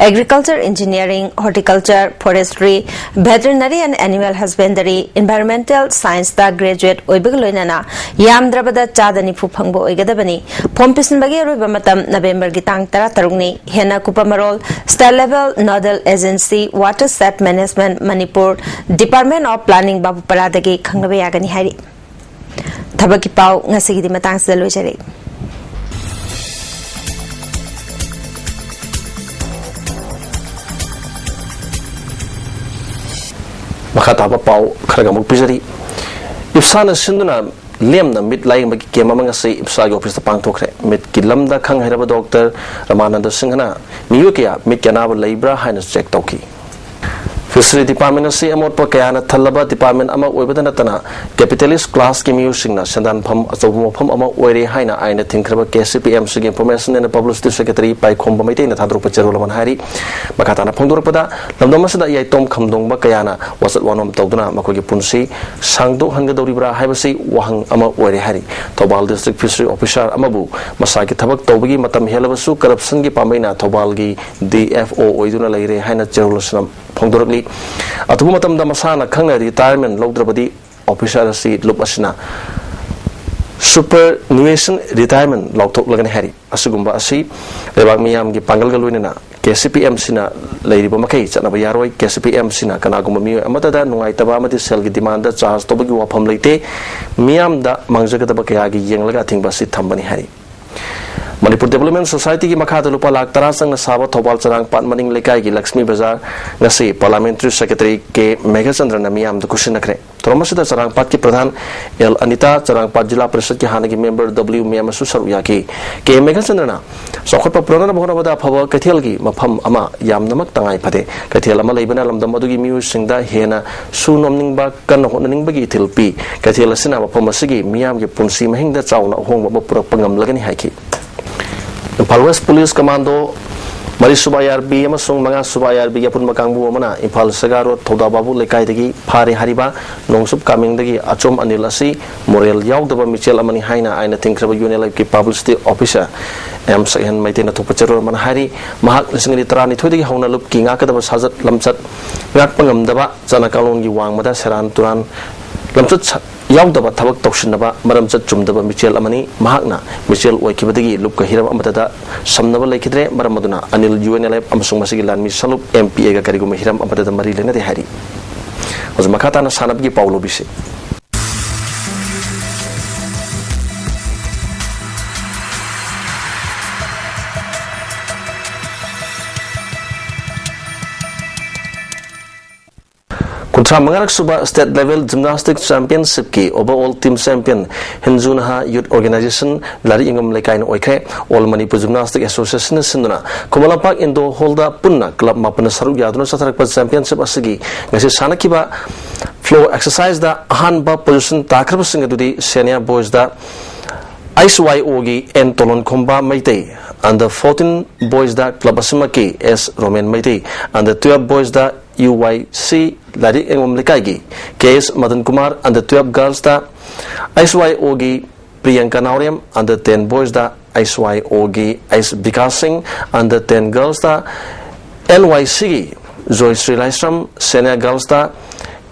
agriculture engineering, horticulture, forestry, veterinary and animal husbandry, environmental scienceꯇ graduate ꯑꯣꯏꯕꯒ ꯂꯣꯏꯅꯅ ꯌꯥꯝꯗ꯭ꯔꯕꯗ ꯆꯥꯗ ꯅꯤꯐꯨ ꯐꯪꯕ ꯑꯣꯏꯒꯗꯕꯅꯤ꯫ Form ꯄꯤꯁꯤꯟꯕꯒꯤ ꯑꯔꯣꯏꯕ ꯃꯇꯝ Novemberꯒꯤ ꯇꯥꯡ ꯇꯔꯥꯇꯔꯨꯛꯅꯤ꯫ ꯍꯦꯟꯅ ꯑꯀꯨꯞꯄ ꯃꯔꯣꯜ State Level Nodal Agency Watershed Management Manipur, Department of Planning ꯕꯥꯕꯨꯄꯥꯔꯥꯗꯒꯤ ꯈꯪꯅꯕ ꯌꯥꯒꯅꯤ ꯍꯥꯏꯔꯤ꯫ ꯊꯕꯛꯀꯤ ꯄꯥꯎ ꯉꯁꯤꯒꯤꯗꯤ ꯃꯇꯥꯡꯁꯤꯗ ꯂꯣꯏꯖꯔꯦ꯫ ꯃꯈꯥ ꯇꯥꯕ ꯄꯥꯎ ꯈꯔꯒ ꯑꯃꯨꯛ ꯄꯤꯖꯔꯤ꯫ ꯏꯞꯁꯥꯅ ꯁꯤꯟꯗꯨꯅ ꯂꯦꯝꯅ ꯃꯤꯠ ꯂꯥꯌꯦꯡꯕꯒꯤ camp ꯑꯃ ꯉꯁꯤ ꯏꯞꯁꯥꯒꯤ officeꯇ ꯄꯥꯡꯊꯣꯛꯈ꯭ꯔꯦ꯫ ꯃꯤꯠꯀꯤ ꯂꯝꯗ ꯈꯪ ꯍꯩꯔꯕ doctor ꯔꯃꯥꯅꯟꯗ ꯁꯤꯡꯍꯅ ꯃꯤꯑꯣꯏ ꯀꯌꯥ ꯃꯤꯠꯀꯤ ꯑꯅꯥꯕ ꯂꯩꯕ꯭ꯔꯥ ꯍꯥꯏꯅ check ꯇꯧꯈꯤ꯫ Fishery Department ꯑꯁꯤ ꯑꯃꯣꯠꯄ ꯀꯌꯥꯅ ꯊꯜꯂꯕ department ꯑꯃ ꯑꯣꯏꯕꯗ ꯅꯠꯇꯅ capitalist classꯀꯤ ꯃꯤꯑꯣꯏꯁꯤꯡꯅ ꯁꯦꯟꯗꯥꯟꯐꯝ ꯑꯆꯧꯕ ꯃꯐꯝ ꯑꯃ ꯑꯣꯏꯔꯦ ꯍꯥꯏꯅ ꯑꯥꯏꯟꯅ ꯊꯤꯡꯈ꯭ꯔꯕ KCPMCꯒꯤ Information and Publicity Secretary ꯄꯥꯏꯈꯣꯝꯕ ꯃꯩꯇꯩꯅ ꯊꯥꯗꯣꯔꯛꯄ ꯆꯦꯔꯣꯜ ꯑꯃꯅ ꯍꯥꯏꯔꯤ꯫ ꯃꯈꯥ ꯇꯥꯅ ꯐꯣꯡꯗꯣꯔꯛꯄꯗ, ꯂꯝꯗꯝ ꯑꯁꯤꯗ ꯏꯌꯥꯏꯇꯣꯝ ꯈꯝꯗꯣꯡꯕ ꯀꯌꯥꯅ ꯋꯥꯆꯠ ꯋꯥꯅꯣꯝ ꯇꯧꯗꯨꯅ ꯃꯈꯣꯏꯒꯤ ꯄꯨꯟꯁꯤ ꯁꯥꯡꯗꯣꯛꯍꯟꯒꯗꯧꯔꯤꯕ꯭ꯔꯥ ꯍꯥꯏꯕꯁꯤ ꯋꯥꯍꯪ ꯑꯃ ꯑꯣꯏꯔꯦ ꯍꯥꯏꯔꯤ꯫ ꯊꯧꯕꯥꯜ District Fishery Officer ꯑꯃꯕꯨ ꯃꯁꯥꯒꯤ ꯊꯕꯛ ꯇꯧꯕꯒꯤ ꯃꯇꯝ ꯍꯦꯜꯂꯕꯁꯨ corruptionꯒꯤ ꯄꯥꯝꯕꯩꯅ ꯊꯧꯕꯥꯜꯒꯤ DFO ꯑꯣꯏꯗꯨꯅ ꯂꯩꯔꯦ ꯍꯥꯏꯅ ꯆꯦꯔꯣꯜ ꯑꯁꯤꯅ ꯐꯣꯡꯗꯣꯔꯛꯂꯤ꯫ ꯑꯊꯨꯕ ꯃꯇꯝꯗ ꯃꯁꯥꯅ ꯈꯪꯅ retirement ꯂꯧꯗ꯭ꯔꯕꯗꯤ officer ꯑꯁꯤ ꯂꯨꯞ ꯑꯁꯤꯅ superannuation retirement ꯂꯥꯎꯊꯣꯛꯂꯒꯅꯤ ꯍꯥꯏꯔꯤ꯫ ꯑꯁꯤꯒꯨꯝꯕ ꯑꯁꯤ ꯂꯩꯕꯥꯛ ꯃꯤꯌꯥꯝꯒꯤ ꯄꯥꯡꯒꯜꯒ ꯂꯣꯏꯅꯅ KCPMCꯅ ꯂꯩꯔꯤꯕ ꯃꯈꯩ ꯆꯠꯅꯕ ꯌꯥꯔꯣꯏ꯫ KCPMCꯅ ꯀꯅꯥꯒꯨꯝꯕ ꯃꯤꯑꯣꯏ ꯑꯃꯠꯇꯗ ꯅꯨꯡꯉꯥꯏꯇꯕ ꯑꯃꯗꯤ ꯁꯦꯜꯒꯤ demandꯗ charge ꯇꯧꯕꯒꯤ ꯋꯥꯐꯝ ꯂꯩꯇꯦ꯫ ꯃꯤꯌꯥꯝꯗ ꯃꯥꯡꯖꯒꯗꯕ ꯀꯌꯥꯒꯤ ꯌꯦꯡꯂꯒ ꯑꯊꯤꯡꯕ ꯑꯁꯤ ꯊꯝꯕꯅꯤ ꯍꯥꯏꯔꯤ꯫ ꯃꯅꯤꯄꯨꯔ Development Societyꯒꯤ ꯃꯈꯥꯗ ꯂꯨꯄꯥ ꯂꯥꯈ ꯇꯔꯥ ꯆꯪꯅ ꯁꯥꯕ ꯊꯧꯕꯥꯜ ꯆꯔꯥꯡꯄꯥꯠ ꯃꯅꯤꯡ ꯂꯩꯀꯥꯏꯒꯤ ꯂꯛꯁꯃꯤ ꯕꯖꯥꯔ ꯉꯁꯤ Parliamentary Secretary ꯀꯦ ꯃꯦꯘꯆꯟꯗ꯭ꯔꯅ ꯃꯤꯌꯥꯝꯗ ꯈꯨꯠꯁꯤꯟꯅꯈ꯭ꯔꯦ꯫ ꯊꯧꯔꯝ ꯑꯁꯤꯗ ꯆꯔꯥꯡꯄꯥꯠꯀꯤ ꯄ꯭ꯔꯙꯥꯟ ꯑꯦꯜ ꯑꯅꯤꯇꯥ, ꯆꯔꯥꯡꯄꯥꯠ ꯖꯤꯂꯥ ꯄꯔꯤꯁꯠꯀꯤ ꯍꯥꯟꯅꯒꯤ member ꯗꯕ꯭ꯂꯤꯎ ꯃꯦꯝ ꯑꯃꯁꯨ ꯁꯔꯨꯛ ꯌꯥꯈꯤ꯫ ꯀꯦ ꯃꯦꯘꯆꯟꯗ꯭ꯔꯅ ꯆꯥꯎꯈꯠꯄ ꯄꯨꯔꯛꯅꯕ ꯍꯣꯠꯅꯕꯗ ꯑꯐꯕ ꯀꯩꯊꯦꯜꯒꯤ ꯃꯐꯝ ꯑꯃ ꯌꯥꯝꯅꯃꯛ ꯇꯉꯥꯏ ꯐꯗꯦ꯫ ꯀꯩꯊꯦꯜ ꯑꯃ ꯂꯩꯕꯅ ꯂꯝꯗꯝ ꯑꯗꯨꯒꯤ ꯃꯤꯑꯣꯏꯁꯤꯡꯗ ꯍꯦꯟꯅ ꯁꯨ ꯅꯣꯝꯅꯤꯡꯕ, ꯀꯟꯅ ꯍꯣꯠꯅꯅꯤꯡꯕꯒꯤ ꯏꯊꯤꯜ ꯄꯤ꯫ ꯀꯩꯊꯦꯜ ꯑꯁꯤꯅ ꯃꯐꯝ ꯑꯁꯤꯒꯤ ꯃꯤꯌꯥꯝꯒꯤ ꯄꯨꯟꯁꯤ ꯃꯍꯤꯡꯗ ꯆꯥꯎꯅ ꯑꯍꯣꯡꯕ ꯑꯃ ꯄꯨꯔꯛꯄ ꯉꯝꯂꯒꯅꯤ ꯍꯥꯏꯈꯤ꯫ Imphal West Police Commando ꯃꯔꯤꯁꯨꯕ IRB ꯑꯃꯁꯨꯡ ꯃꯉꯥꯁꯨꯕ IRBꯒꯤ ꯑꯄꯨꯟꯕ ꯀꯥꯡꯕꯨ ꯑꯃꯅ ꯏꯝꯐꯥꯜ ꯁꯒꯥꯔꯣꯗ ꯊꯧꯗꯥꯕꯥꯕꯨ ꯂꯩꯀꯥꯏꯗꯒꯤ ꯐꯥꯔꯦ ꯍꯥꯏꯔꯤꯕ ꯅꯣꯡꯆꯨꯞ ꯀꯥꯃꯦꯡꯗꯒꯤ ꯑꯆꯣꯝ ꯑꯅꯤꯜ ꯑꯁꯤ ꯃꯣꯔꯦꯜ ꯌꯥꯎꯗꯕ ꯃꯤꯆꯦꯜ ꯑꯃꯅꯤ ꯍꯥꯏꯅ ꯑꯥꯏꯟꯅ ꯊꯤꯡꯈ꯭ꯔꯕ UNLFꯀꯤ Publicity Officer ꯑꯦꯝ ꯁꯛꯍꯦꯟ ꯃꯩꯇꯩꯅ ꯊꯣꯛꯄ ꯆꯦꯔꯣꯜ ꯑꯃꯅ ꯍꯥꯏꯔꯤ꯫ ꯃꯍꯥꯛ ꯂꯤꯁꯤꯡ ꯑꯅꯤ ꯇꯔꯥꯅꯤꯊꯣꯏꯗꯒꯤ ꯍꯧꯅ ꯂꯨꯞꯀꯤ ꯉꯥꯛꯀꯗꯕ ꯁꯥꯖꯠ ꯂꯝꯆꯠ ꯉꯥꯛꯄ ꯉꯝꯗꯕ, ꯆꯠꯅ ꯀꯥꯡꯂꯣꯟꯒꯤ ꯋꯥꯡꯃꯗ ꯁꯦꯔꯥꯟ ꯇꯨꯔꯥꯟ ꯂꯝꯆꯠ ꯁ-, ꯌꯥꯎꯗꯕ ꯊꯕꯛ ꯇꯧꯁꯤꯟꯅꯕ, ꯃꯔꯝꯆꯠ ꯆꯨꯝꯗꯕ ꯃꯤꯆꯦꯜ ꯑꯃꯅꯤ꯫ ꯃꯍꯥꯛꯅ ꯃꯤꯆꯦꯜ ꯑꯣꯏꯈꯤꯕꯗꯒꯤ ꯂꯨꯞꯀ ꯍꯤꯔꯝ ꯑꯃꯠꯇꯗ ꯁꯝꯅꯕ ꯂꯩꯈꯤꯗ꯭ꯔꯦ꯫ ꯃꯔꯝ ꯑꯗꯨꯅ ꯑꯅꯤꯜ UNLF ꯑꯃꯁꯨꯡ ꯃꯁꯤꯒꯤ ꯂꯥꯟꯃꯤ ꯁꯂꯨꯞ MPAꯒ ꯀꯔꯤꯒꯨꯝꯕ ꯍꯤꯔꯝ ꯑꯃꯠꯇꯗ ꯃꯔꯤ ꯂꯩꯅꯗꯦ ꯍꯥꯏꯔꯤ꯫ ꯍꯧꯖꯤꯛ ꯃꯈꯥ ꯇꯥꯅ ꯁꯥꯟꯅꯕꯒꯤ ꯄꯥꯎ ꯂꯧꯕꯤꯁꯤ꯫ ꯀꯨꯟꯊ꯭ꯔꯥ ꯃꯉꯥꯔꯛ ꯁꯨꯕ State Level Gymnastic Championship ꯀꯤ Overall Team Champion ꯍꯤꯟꯖꯨ ꯅꯍꯥ Youth Organization ꯂꯥꯏꯔꯤꯛ ꯌꯦꯡꯉꯝ ꯂꯩꯀꯥꯏꯅ ꯑꯣꯏꯈ꯭ꯔꯦ꯫ All Manipur Gymnastic Association ꯅ ꯁꯤꯟꯗꯨꯅ ꯈꯨꯃꯟ ꯂꯝꯄꯥꯛ Indoor Hall ꯗ ꯄꯨꯟꯅ club ꯃꯥꯄꯟꯅ ꯁꯔꯨꯛ ꯌꯥꯗꯨꯅ ꯆꯠꯊꯔꯛꯄ championship ꯑꯁꯤꯒꯤ ꯉꯁꯤ ꯁꯥꯟꯅꯈꯤꯕ floor exercise ꯗ ꯑꯍꯥꯟꯕ position ꯇꯥꯈ꯭ꯔꯕꯁꯤꯡ ꯑꯗꯨꯗꯤ Senior Boys ꯗ H Y O ꯒꯤ N Tolonkhomba Meitei, Under fourteen Boys ꯗ club ꯑꯁꯤꯃꯛꯀꯤ S Romen Meitei, Under twelve Boys ꯗ U Y C ꯂꯥꯏꯔꯤꯛ ꯌꯦꯡꯉꯝ ꯂꯩꯀꯥꯏꯒꯤ K S ꯃꯗꯟ ꯀꯨꯃꯥꯔ, Under twelve Girls ꯗ H Y O ꯒꯤ ꯄ꯭ꯔꯤꯌꯪꯀꯥ ꯅꯥꯎꯔꯦꯝ, Under ten Boys ꯗ H Y O ꯒꯤ H ꯕꯤꯀꯥꯁ ꯁꯤꯡ, Under ten Girls ꯗ N Y C ꯒꯤ ꯖꯣꯏꯁ꯭ꯔꯤ ꯂꯥꯏꯁ꯭ꯔꯝ, Senior Girls ꯗ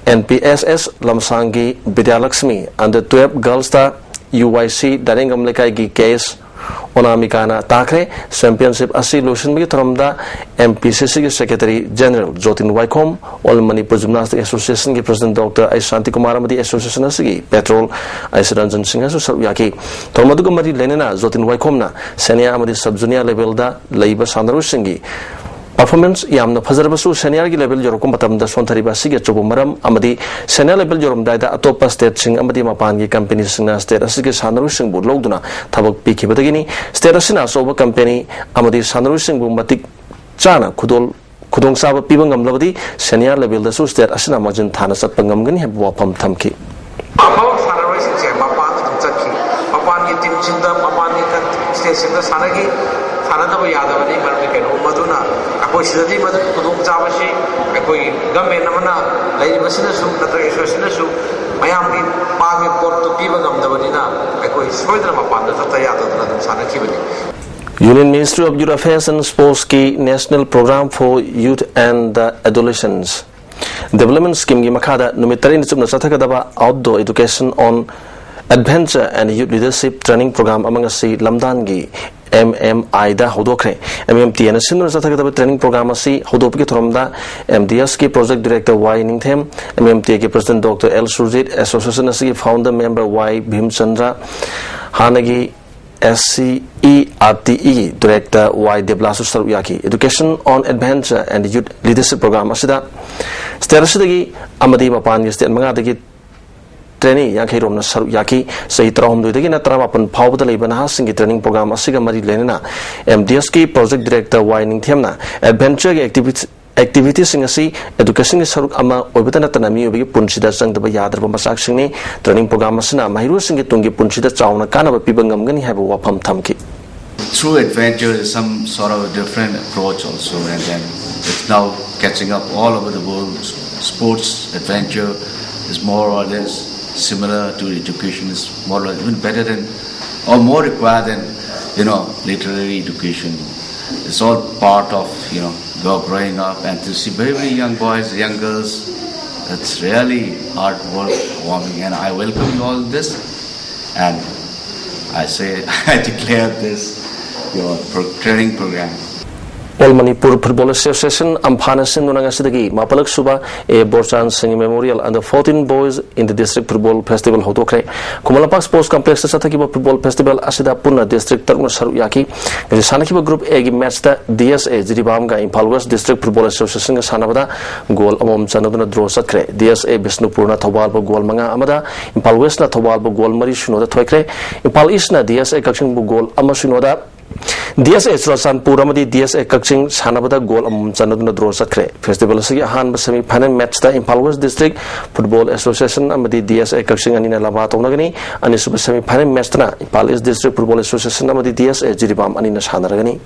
N P S S ꯂꯝꯁꯥꯡꯒꯤ Bidyalakshmi, Under twelve Girls ꯗ U Y C ꯗꯥꯏꯔꯦꯡꯒꯝ ꯂꯩꯀꯥꯏꯒꯤ K S ꯑꯣꯅꯥꯃꯤꯀꯥꯅ ꯇꯥꯈ꯭ꯔꯦ꯫ Championship ꯑꯁꯤ ꯂꯣꯏꯁꯤꯟꯕꯒꯤ ꯊꯧꯔꯝꯗ M P C C ꯒꯤ Secretary General ꯖꯣꯇꯤꯟ ꯋꯥꯏꯈꯣꯝ, All Manipur Gymnastic Association ꯒꯤ President Doctor H Shantikumar ꯑꯃꯗꯤ Association ꯑꯁꯤꯒꯤ Patron H ꯔꯟꯖꯟ ꯁꯤꯡꯍꯁꯨ ꯁꯔꯨꯛ ꯌꯥꯈꯤ꯫ ꯊꯧꯔꯝ ꯑꯗꯨꯒ ꯃꯔꯤ ꯂꯩꯅꯅ ꯖꯣꯇꯤꯟ ꯋꯥꯏꯈꯣꯝꯅ Senior ꯑꯃꯗꯤ Sub Junior level ꯗ ꯂꯩꯕ ꯁꯥꯟꯅꯔꯣꯏꯁꯤꯡꯒꯤ performance ꯌꯥꯝꯅ ꯐꯖꯔꯕꯁꯨ, Senior ꯒꯤ level ꯌꯧꯔꯛꯄ ꯃꯇꯝꯗ ꯁꯣꯟꯊꯔꯤꯕ ꯑꯁꯤꯒꯤ ꯑꯆꯧꯕ ꯃꯔꯝ ꯑꯃꯗꯤ Senior level ꯌꯧꯔꯝꯗꯥꯏꯗ ꯑꯇꯣꯞꯄ state ꯁꯤꯡ ꯑꯃꯗꯤ ꯃꯄꯥꯟꯒꯤ company ꯁꯤꯡꯅ state ꯑꯁꯤꯒꯤ ꯁꯥꯟꯅꯔꯣꯏꯁꯤꯡꯕꯨ ꯂꯧꯗꯨꯅ ꯊꯕꯛ ꯄꯤꯈꯤꯕꯗꯒꯤꯅꯤ꯫ State ꯑꯁꯤꯅ ꯑꯆꯧꯕ company ꯑꯃꯗꯤ ꯁꯥꯟꯅꯔꯣꯏꯁꯤꯡꯕꯨ ꯃꯇꯤꯛ ꯆꯥꯅ ꯈꯨꯗꯣꯜ ꯈꯨꯗꯣꯡꯆꯥꯕ ꯄꯤꯕ ꯉꯝꯂꯕꯗꯤ Senior level ꯗꯁꯨ state ꯑꯁꯤꯅ ꯃꯥꯡꯖꯤꯟ ꯊꯥꯅ ꯆꯠꯄ ꯉꯝꯒꯅꯤ ꯍꯥꯏꯕ ꯋꯥꯐꯝ ꯊꯝꯈꯤ꯫ ꯑꯐꯕ ꯁꯥꯟꯅꯔꯣꯏꯁꯤꯡꯁꯦ ꯃꯄꯥꯟꯗ ꯑꯗꯨꯝ ꯆꯠꯈꯤ꯫ ꯃꯄꯥꯟꯒꯤ team ꯁꯤꯡꯗ, ꯃꯄꯥꯟꯒꯤ ꯀꯟ-, state ꯁꯤꯡꯗ ꯁꯥꯟꯅꯈꯤ꯫ ꯁꯥꯟꯅꯗꯕ ꯌꯥꯗꯕꯅꯤ, ꯃꯔꯝꯗꯤ ꯀꯩꯅꯣ, ꯃꯗꯨꯅ ꯑꯩꯈꯣꯏ ꯁꯤꯗꯗꯤ ꯃꯗꯨꯒꯤ ꯈꯨꯗꯣꯡꯆꯥꯕꯁꯤ ꯑꯩꯈꯣꯏ government ꯑꯃꯅ, ꯂꯩꯔꯤꯕꯁꯤꯅꯁꯨ ꯅꯠꯇ꯭ꯔꯒ association ꯅꯁꯨ ꯃꯌꯥꯝꯒꯤ ꯄꯥꯝꯃꯤ ꯄꯣꯠꯇꯨ ꯄꯤꯕ ꯉꯝꯗꯕꯅꯤꯅ ꯑꯩꯈꯣꯏ ꯁꯣꯏꯗꯅ ꯃꯄꯥꯟꯗ ꯆꯠꯇ ꯌꯥꯗꯗꯅ ꯑꯗꯨꯝ ꯁꯥꯟꯅꯈꯤꯕꯅꯤ꯫ Union Ministry of Youth Affairs and Sports ꯀꯤ National Program for Youth and the Adolescents Development Scheme ꯒꯤ ꯃꯈꯥꯗ ꯅꯨꯃꯤꯠ ꯇꯔꯦꯠꯅꯤ ꯆꯨꯞꯅ ꯆꯠꯊꯒꯗꯕ Outdoor Education on Adventure and Youth Leadership Training Program ꯑꯃ ꯉꯁꯤ ꯂꯝꯗꯥꯟꯒꯤ M M I the ꯍꯧꯗꯣꯛꯈ꯭ꯔꯦ꯫ M M T ꯑꯦꯅ ꯁꯤꯟꯗꯨꯅ ꯆꯠꯊꯒꯗꯕ training program ꯑꯁꯤ ꯍꯧꯗꯣꯛꯄꯒꯤ ꯊꯧꯔꯝꯗ M D S ꯀꯤ Project Director Y ꯅꯤꯡꯊꯦꯝ, M M T A ꯒꯤ President Doctor L Surjit, Association ꯑꯁꯤꯒꯤ Founder Member Y ꯚꯤꯝꯆꯟꯗ꯭ꯔ, ꯍꯥꯟꯅꯒꯤ S C E R T E Director Y Debla ꯁꯨ ꯁꯔꯨꯛ ꯌꯥꯈꯤ꯫ Education on Adventure and Youth Leadership Program ꯑꯁꯤꯗ state ꯑꯁꯤꯗꯒꯤ ꯑꯃꯗꯤ ꯃꯄꯥꯟꯒꯤ state ꯃꯉꯥꯗꯒꯤ trainee ꯌꯥꯡꯈꯩ ꯔꯣꯝꯅ ꯁꯔꯨꯛ ꯌꯥꯈꯤ꯫ ꯆꯍꯤ ꯇꯔꯥꯍꯨꯝꯗꯣꯏꯗꯒꯤꯅ ꯇꯔꯥꯃꯥꯄꯟ ꯐꯥꯎꯕꯗ ꯂꯩꯕ ꯅꯍꯥꯁꯤꯡꯒꯤ training program ꯑꯁꯤꯒ ꯃꯔꯤ ꯂꯩꯅꯅ M D S ꯀꯤ project director Y ꯅꯤꯡꯊꯦꯝꯅ adventure ꯒꯤ activities activity ꯁꯤꯡ ꯑꯁꯤ education ꯒꯤ ꯁꯔꯨꯛ ꯑꯃ ꯑꯣꯏꯕꯇ ꯅꯠꯇꯅ ꯃꯤꯑꯣꯏꯕꯒꯤ ꯄꯨꯟꯁꯤꯗ ꯆꯪꯗꯕ ꯌꯥꯗ꯭ꯔꯕ ꯃꯆꯥꯛꯁꯤꯡꯅꯤ꯫ Training program ꯑꯁꯤꯅ ꯃꯍꯩꯔꯣꯏꯁꯤꯡꯒꯤ ꯇꯨꯡꯒꯤ ꯄꯨꯟꯁꯤꯗ ꯆꯥꯎꯅ ꯀꯥꯟꯅꯕ ꯄꯤꯕ ꯉꯝꯒꯅꯤ ꯍꯥꯏꯕ ꯋꯥꯐꯝ ꯊꯝꯈꯤ꯫ Through adventure is some sort of a different approach also, and then it's now catching up all over the world. Sports adventure is more or less similar to education, is more or less even better than, or more required than, you know, literary education. It's all part of, you know, your growing up, and to see very, very young boys, young girls, that's really heartwarming, and I welcome you all in this, and I say I declare this your pro- training program. All Manipur Football Association, ꯑꯝꯐꯥꯅ ꯁꯤꯟꯗꯨꯅ ꯉꯁꯤꯗꯒꯤ ꯃꯥꯄꯜꯂꯛ ꯁꯨꯕ A ꯕꯣꯔꯆꯥꯟ ꯁꯤꯡ Memorial Under fourteen Boys Inter District Football Festival ꯍꯧꯗꯣꯛꯈ꯭ꯔꯦ꯫ Khuman Lampak Sports Complex ꯇ ꯆꯠꯊꯈꯤꯕ football festival ꯑꯁꯤꯗ ꯄꯨꯟꯅ district ꯇꯔꯨꯛꯅ ꯁꯔꯨꯛ ꯌꯥꯈꯤ꯫ ꯉꯁꯤ ꯁꯥꯟꯅꯈꯤꯕ group A ꯒꯤ match ꯇ D S A ꯖꯤꯔꯤꯕꯥꯝꯒ Imphal West District Football Association ꯒ ꯁꯥꯟꯅꯕꯗ goal ꯑꯃꯃꯝ ꯆꯟꯅꯗꯨꯅ draw ꯆꯠꯈ꯭ꯔꯦ꯫ D S A ꯕꯤꯁꯅꯨꯄꯨꯔꯅ ꯊꯧꯕꯥꯜꯕꯨ goal ꯃꯉꯥ ꯑꯃꯗ, Imphal West ꯅ ꯊꯧꯕꯥꯜꯕꯨ goal ꯃꯔꯤ ꯁꯤꯅꯣꯗ ꯊꯣꯏꯈ꯭ꯔꯦ꯫ Imphal East ꯅ D S A ꯀꯛꯆꯤꯡꯕꯨ goal ꯑꯃ ꯁꯤꯅꯣꯗ, D S A ꯆꯨꯔꯥꯆꯥꯟꯄꯨꯔ ꯑꯃꯗꯤ D S A ꯀꯛꯆꯤꯡ ꯁꯥꯟꯅꯕꯗ goal ꯑꯃꯃꯝ ꯆꯟꯅꯗꯨꯅ draw ꯆꯠꯈ꯭ꯔꯦ꯫ Festival ꯑꯁꯤꯒꯤ ꯑꯍꯥꯟꯕ semi final match ꯇ Imphal West District Football Association ꯑꯃꯗꯤ D S A ꯀꯛꯆꯤꯡ ꯑꯅꯤꯅ ꯂꯝꯕꯥ ꯇꯧꯅꯒꯅꯤ꯫ ꯑꯅꯤꯁꯨꯕ semi final match ꯇꯅ Imphal East District Football Association ꯑꯃꯗꯤ D S A ꯖꯤꯔꯤꯕꯥꯝ ꯑꯅꯤꯅ ꯁꯥꯟꯅꯔꯒꯅꯤ꯫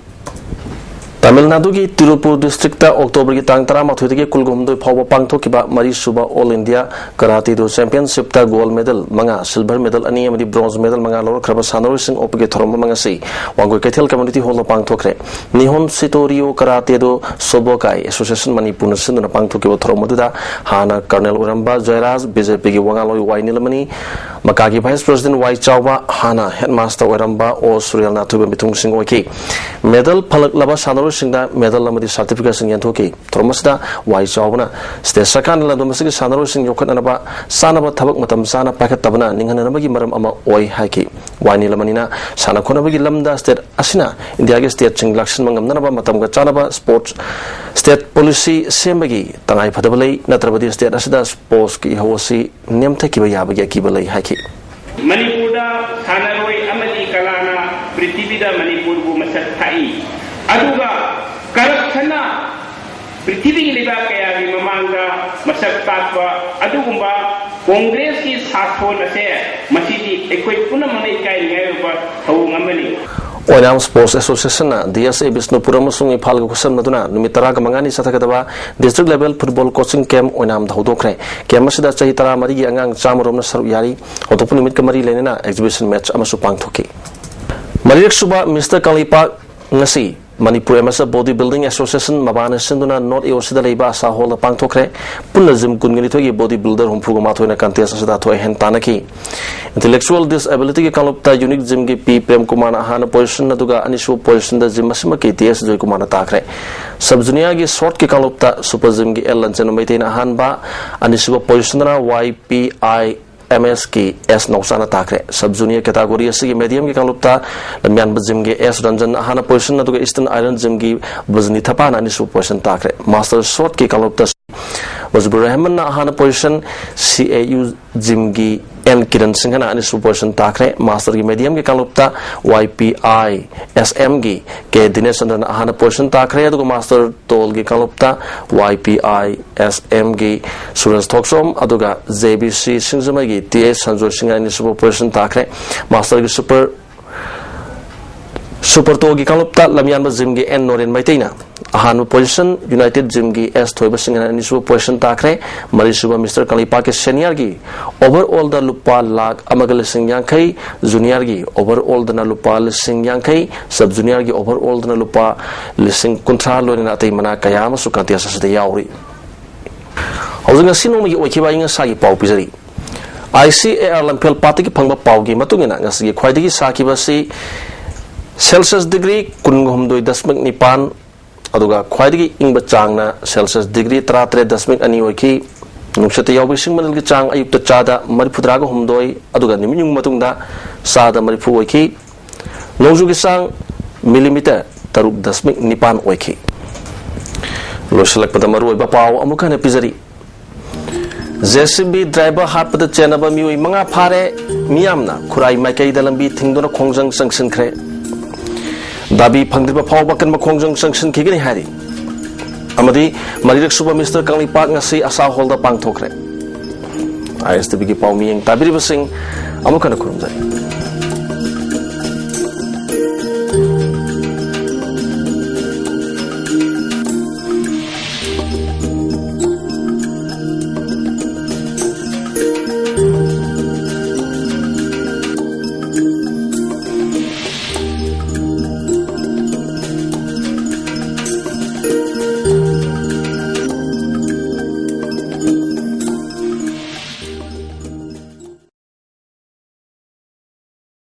ꯇꯥꯃꯤꯜ ꯅꯥꯗꯨꯒꯤ ꯇꯤꯔꯨꯄꯨꯔ district ꯇ October ꯒꯤ ꯇꯥꯡ ꯇꯔꯥꯃꯥꯊꯣꯏꯗꯒꯤ ꯀꯨꯟꯍꯨꯝꯗꯣꯏ ꯐꯥꯎꯕ ꯄꯥꯡꯊꯣꯛꯈꯤꯕ ꯃꯔꯤꯁꯨꯕ All India Karate Do Championship ꯇ gold medal ꯃꯉꯥ, silver medal ꯑꯅꯤ ꯑꯃꯗꯤ bronze medal ꯃꯉꯥ ꯂꯧꯔꯛꯈ꯭ꯔꯕ ꯁꯥꯟꯅꯔꯣꯏꯁꯤꯡ ꯑꯣꯛꯄꯒꯤ ꯊꯧꯔꯝ ꯑꯃ ꯉꯁꯤ ꯋꯥꯡꯒꯣꯏ ꯀꯩꯊꯦꯜ Community Hall the ꯄꯥꯡꯊꯣꯛꯈ꯭ꯔꯦ꯫ Nihon Shitoryu Karate Do Sobukai Association ꯃꯅꯤꯄꯨꯔꯅ ꯁꯤꯟꯗꯨꯅ ꯄꯥꯡꯊꯣꯛꯈꯤꯕ ꯊꯧꯔꯝ ꯑꯗꯨꯗ ꯍꯥꯟꯅ colonel ꯑꯣꯏꯔꯝꯕ ꯖꯌꯔꯥꯖ, B J P ꯒꯤ ꯋꯥꯉꯥꯡꯂꯣꯏ Y ꯅꯤꯂꯃꯅꯤ, ꯃꯀꯥꯒꯤ Vice President ꯋꯥꯏ ꯆꯥꯎꯕ, ꯍꯥꯟꯅ Headmaster ꯑꯣꯏꯔꯝꯕ ꯑꯣ ꯁꯨꯔꯦꯜꯅ ꯑꯊꯣꯏꯕ ꯃꯤꯊꯨꯡꯁꯤꯡ ꯑꯣꯏꯈꯤ꯫ Medal ꯐꯪꯂꯛꯂꯕ ꯁꯥꯟꯅꯔꯣꯏꯁꯤꯡꯗ medal ꯑꯃꯗꯤ certificate ꯁꯤꯡ ꯌꯦꯟꯊꯣꯛꯈꯤ꯫ ꯊꯧꯔꯝ ꯑꯁꯤꯗ ꯋꯥꯏ ꯆꯥꯎꯕꯅ state ꯁꯔꯀꯥꯔꯅ ꯂꯝꯗꯝ ꯑꯁꯤꯒꯤ ꯁꯥꯟꯅꯔꯣꯏꯁꯤꯡ ꯌꯣꯛꯈꯠꯅꯅꯕ ꯆꯥꯅꯕ ꯊꯕꯛ ꯃꯇꯝ ꯆꯥꯅ ꯄꯥꯏꯈꯠꯇꯕꯅ ꯅꯤꯡꯍꯟꯅꯅꯕꯒꯤ ꯃꯔꯝ ꯑꯃ ꯑꯣꯏ ꯍꯥꯏꯈꯤ꯫ ꯋꯥꯏ ꯅꯤꯂꯃꯅꯤꯅ ꯁꯥꯟꯅ ꯈꯣꯠꯅꯕꯒꯤ ꯂꯝꯗ state ꯑꯁꯤꯅ ꯏꯟꯗꯤꯌꯥꯒꯤ state ꯁꯤꯡ ꯂꯥꯛꯁꯤꯟꯕ ꯉꯝꯅꯅꯕ ꯃꯇꯝꯒ ꯆꯥꯅꯕ sports state policy ꯁꯦꯝꯕꯒꯤ ꯇꯉꯥꯏ ꯐꯗꯕ ꯂꯩ, ꯅꯠꯇ꯭ꯔꯕꯗꯤ state ꯑꯁꯤꯗ sports ꯀꯤ ꯏꯍꯧ ꯑꯁꯤ ꯅꯦꯝꯊꯈꯤꯕ ꯌꯥꯕꯒꯤ ꯑꯀꯤꯕ ꯂꯩ ꯍꯥꯏꯈꯤ꯫ ꯃꯅꯤꯄꯨꯔꯗ ꯁꯥꯟꯅꯔꯣꯏ ꯑꯃꯗꯤ ꯀꯂꯥꯅ ꯄ꯭ꯔꯤꯊꯤꯕꯤꯗ ꯃꯅꯤꯄꯨꯔꯕꯨ ꯃꯁꯛ ꯊꯥꯛꯏ꯫ ꯑꯗꯨꯒ corruption ꯅ ꯄ꯭ꯔꯤꯊꯤꯕꯤꯒꯤ ꯂꯩꯕꯥꯛ ꯀꯌꯥꯒꯤ ꯃꯃꯥꯡꯗ ꯃꯁꯛ ꯇꯥꯛꯄ ꯑꯗꯨꯒꯨꯝꯕ ꯀꯣꯡꯒ꯭ꯔꯦꯁꯀꯤ ꯁꯥꯁꯣꯟ ꯑꯁꯦ ꯃꯁꯤꯗꯤ ꯑꯩꯈꯣꯏ ꯄꯨꯝꯅꯃꯛꯅ ꯏꯀꯥꯏꯅꯤꯡꯉꯥꯏ ꯑꯣꯏꯕ ꯊꯧꯑꯣꯡ ꯑꯃꯅꯤ꯫ ꯑꯣꯏꯅꯥꯝ Sports Association ꯅ ꯗꯤ ꯑꯦꯁ ꯑꯦ ꯕꯤꯁꯅꯨꯄꯨꯔ ꯑꯃꯁꯨꯡ ꯏꯝꯐꯥꯜꯒ ꯈꯨꯠꯁꯝꯅꯗꯨꯅ ꯅꯨꯃꯤꯠ ꯇꯔꯥꯒ ꯃꯉꯥꯅꯤ ꯆꯠꯊꯒꯗꯕ district level football coaching camp ꯑꯣꯏꯅꯥꯝꯗ ꯍꯧꯗꯣꯛꯈ꯭ꯔꯦ꯫ Camp ꯑꯁꯤꯗ ꯆꯍꯤ ꯇꯔꯥꯃꯔꯤꯒꯤ ꯑꯉꯥꯡ ꯆꯥꯝꯃꯔꯣꯝꯅ ꯁꯔꯨꯛ ꯌꯥꯔꯤ꯫ ꯍꯧꯗꯣꯛꯄ ꯅꯨꯃꯤꯠꯀ ꯃꯔꯤ ꯂꯩꯅꯅ exhibition match ꯑꯃꯁꯨ ꯄꯥꯡꯊꯣꯛꯈꯤ꯫ ꯃꯔꯤꯔꯛ ꯁꯨꯕ Mister ꯀꯪꯂꯩꯄꯥꯛ ꯉꯁꯤ Manipur Amateur Body Building Association ꯃꯃꯥꯟꯅ ꯁꯤꯟꯗꯨꯅ North A O C ꯗ ꯂꯩꯕ ꯑꯁꯥ hall ꯗ ꯄꯥꯡꯊꯣꯛꯈ꯭ꯔꯦ꯫ ꯄꯨꯟꯅ gym ꯀꯨꯟꯒ ꯅꯤꯊꯣꯏꯒꯤ body builder ꯍꯨꯝꯐꯨꯒ ꯃꯥꯊꯣꯏꯅ contest ꯑꯁꯤꯗ ꯊꯣꯏꯍꯦꯟ ꯇꯥꯟꯅꯈꯤ꯫ Intellectual Disability ꯒꯤ ꯀꯥꯡꯂꯨꯞꯇ Unique Gym ꯒꯤ ꯄꯤ ꯄ꯭ꯔꯦꯝ ꯀꯨꯃꯥꯔꯅ ꯑꯍꯥꯟꯕ position ꯑꯗꯨꯒ ꯑꯅꯤꯁꯨꯕ position ꯗ gym ꯑꯁꯤꯃꯛꯀꯤ ꯇꯤ ꯑꯦꯁ ꯖꯣꯏꯀꯨꯃꯥꯔꯅ ꯇꯥꯈ꯭ꯔꯦ꯫ Sub junior ꯒꯤ short ꯀꯤ ꯀꯥꯡꯂꯨꯞꯇ super gym ꯒꯤ ꯑꯦꯜ ꯂꯟꯆꯦꯟꯕ ꯃꯩꯇꯩꯅ ꯑꯍꯥꯟꯕ, ꯑꯅꯤꯁꯨꯕ position ꯗꯅ ꯋꯥꯏ ꯄꯤ ꯑꯥꯏ ꯑꯦꯝ ꯑꯦꯁ ꯀꯤ ꯑꯦꯁ ꯅꯧꯆꯥꯅ ꯇꯥꯈ꯭ꯔꯦ꯫ Sub junior category ꯑꯁꯤꯒꯤ medium ꯒꯤ ꯀꯥꯡꯂꯨꯞꯇ ꯂꯝꯌꯥꯟꯕ gym ꯒꯤ ꯑꯦꯁ ꯔꯟꯖꯟ ꯑꯍꯥꯟꯕ position ꯑꯗꯨꯒ Eastern Island Gym ꯒꯤ ꯕꯖꯅꯤ ꯊꯄꯥꯅ ꯑꯅꯤꯁꯨꯕ position ꯇꯥꯈ꯭ꯔꯦ꯫ Master short ꯀꯤ ꯀꯥꯡꯂꯨꯞꯇ ꯃꯨꯖꯤꯕꯨꯔ ꯔꯍꯃꯟꯅ ꯑꯍꯥꯟꯕ position, ꯁꯤ ꯑꯦ ꯌꯨ gym ꯒꯤ ꯑꯦꯟ ꯀꯤꯔꯟ ꯁꯤꯡꯍꯅ ꯑꯅꯤꯁꯨꯕ position ꯇꯥꯈ꯭ꯔꯦ꯫ Master ꯒꯤ medium ꯒꯤ ꯀꯥꯡꯂꯨꯞꯇ ꯋꯥꯏ ꯄꯤ ꯑꯥꯏ ꯑꯦꯁ ꯑꯦꯝ ꯒꯤ ꯀꯦ ꯗꯤꯅꯦꯁ ꯆꯟꯗ꯭ꯔꯅ ꯑꯍꯥꯟꯕ position ꯇꯥꯈ꯭ꯔꯦ꯫ ꯑꯗꯨꯒ master tall ꯒꯤ ꯀꯥꯡꯂꯨꯞꯇ ꯋꯥꯏ ꯄꯤ ꯑꯥꯏ ꯑꯦꯁ ꯑꯦꯝ ꯒꯤ ꯁꯨꯔꯖ ꯊꯣꯛꯆꯣꯝ ꯑꯗꯨꯒ ꯖꯦ ꯕꯤ ꯁꯤ ꯁꯤꯡꯖꯃꯩꯒꯤ ꯇꯤ ꯑꯦꯁ ꯁꯟꯖꯣꯏ ꯁꯤꯡꯍꯅ ꯑꯅꯤꯁꯨꯕ position ꯇꯥꯈ꯭ꯔꯦ꯫ Master ꯒꯤ super super tall ꯒꯤ ꯀꯥꯡꯂꯨꯞꯇ ꯂꯝꯌꯥꯟꯕ gym ꯒꯤ ꯑꯦꯟ ꯅꯣꯔꯦꯟ ꯃꯩꯇꯩꯅ ꯑꯍꯥꯟꯕ position, United Gym ꯒꯤ ꯑꯦꯁ ꯊꯣꯏꯕ ꯁꯤꯡꯍꯅ ꯑꯅꯤꯁꯨꯕ position ꯇꯥꯈ꯭ꯔꯦ꯫ ꯃꯔꯤꯁꯨꯕ Mister ꯀꯪꯂꯩꯄꯥꯛꯀꯤ senior ꯒꯤ overall ꯗ ꯂꯨꯄꯥ ꯂꯥꯈ ꯑꯃꯒ ꯂꯤꯁꯤꯡ ꯌꯥꯡꯈꯩ, junior ꯒꯤ overall ꯗꯅ ꯂꯨꯄꯥ ꯂꯤꯁꯤꯡ ꯌꯥꯡꯈꯩ, sub junior ꯒꯤ overall ꯗꯅ ꯂꯨꯄꯥ ꯂꯤꯁꯤꯡ ꯀꯨꯟꯊ꯭ꯔꯥ, ꯂꯣꯏꯅꯅ ꯑꯇꯩ ꯃꯅꯥ ꯀꯌꯥ ꯑꯃꯁꯨ contest ꯑꯁꯤꯗ ꯌꯥꯎꯔꯤ꯫ ꯍꯧꯖꯤꯛ ꯉꯁꯤ ꯅꯣꯡꯃꯒꯤ ꯑꯣꯏꯈꯤꯕ ꯑꯏꯪ ꯑꯁꯥꯒꯤ ꯄꯥꯎ ꯄꯤꯖꯔꯤ꯫ ꯑꯥꯏ ꯁꯤ ꯑꯦ ꯑꯥꯔ ꯂꯝꯐꯦꯜ ꯄꯥꯠꯇꯒꯤ ꯐꯪꯕ ꯄꯥꯎꯒꯤ ꯃꯇꯨꯡ ꯏꯟꯅ, ꯉꯁꯤꯒꯤ ꯈ꯭ꯋꯥꯏꯗꯒꯤ ꯁꯥꯈꯤꯕ ꯑꯁꯤ ꯁꯦꯜꯁꯤꯌꯁ ꯗꯤꯒ꯭ꯔꯤ ꯀꯨꯟꯍꯨꯝꯗꯣꯏ ꯗꯁꯃꯤꯛ ꯅꯤꯄꯥꯟ, ꯑꯗꯨꯒ ꯈ꯭ꯋꯥꯏꯗꯒꯤ ꯏꯪꯕ ꯆꯥꯡꯅ ꯁꯦꯜꯁꯤꯌꯁ ꯗꯤꯒ꯭ꯔꯤ ꯇꯔꯥꯇꯔꯦꯠ ꯗꯁꯃꯤꯛ ꯑꯅꯤ ꯑꯣꯏꯈꯤ꯫ ꯅꯨꯡꯁꯤꯠꯇ ꯌꯥꯎꯕ ꯏꯁꯤꯡ ꯃꯅꯤꯜꯒꯤ ꯆꯥꯡ ꯑꯌꯨꯛꯇ ꯆꯥꯗ ꯃꯔꯤꯐꯨꯇꯔꯥꯒ ꯍꯨꯝꯗꯣꯏ, ꯑꯗꯨꯒ ꯅꯨꯃꯤꯠ ꯌꯨꯡꯕ ꯃꯇꯨꯡꯗ ꯆꯥꯗ ꯃꯔꯤꯐꯨ ꯑꯣꯏꯈꯤ꯫ ꯅꯣꯡꯖꯨꯒꯤ ꯆꯥꯡ ꯃꯤꯂꯤꯃꯤꯇꯔ ꯇꯔꯨꯛ ꯗꯁꯃꯤꯛ ꯅꯤꯄꯥꯟ ꯑꯣꯏꯈꯤ꯫ ꯂꯣꯏꯁꯤꯜꯂꯛꯄꯗ ꯃꯔꯨꯑꯣꯏꯕ ꯄꯥꯎ ꯑꯃꯨꯛ ꯍꯟꯅ ꯄꯤꯖꯔꯤ꯫ ꯖꯦ ꯁꯤ ꯕꯤ ꯗ꯭ꯔꯥꯏꯚꯔ ꯍꯥꯠꯄꯗ ꯆꯦꯟꯅꯕ ꯃꯤꯑꯣꯏ ꯃꯉꯥ ꯐꯥꯔꯦ꯫ ꯃꯤꯌꯥꯝꯅ ꯈꯨꯔꯥꯏ ꯃꯥꯏꯀꯩꯗ ꯂꯝꯕꯤ ꯊꯤꯡꯗꯨꯅ ꯈꯣꯡꯖꯪ ꯆꯪꯁꯤꯟꯈ꯭ꯔꯦ꯫ ꯗꯥꯕꯤ ꯐꯪꯗ꯭ꯔꯤꯕ ꯐꯥꯎꯕ ꯑꯀꯟꯕ ꯈꯣꯡꯖꯪ ꯆꯪꯁꯤꯟꯈꯤꯒꯅꯤ ꯍꯥꯏꯔꯤ꯫ ꯑꯃꯗꯤ ꯃꯔꯤꯔꯛ ꯁꯨꯕ ꯃꯤꯁꯇꯔ ꯀꯪꯂꯩꯄꯥꯛ ꯉꯁꯤ ꯑꯁꯥ ꯍꯣꯜꯗ ꯄꯥꯡꯊꯣꯛꯈ꯭ꯔꯦ꯫ ꯑꯥꯏ ꯑꯦꯁ ꯇꯤ ꯚꯤꯒꯤ ꯄꯥꯎ ꯃꯤꯠꯌꯦꯡ ꯇꯥꯕꯤꯔꯤꯕꯁꯤꯡ ꯑꯃꯨꯛ ꯍꯟꯅ ꯈꯨꯔꯨꯝꯖꯔꯤ꯫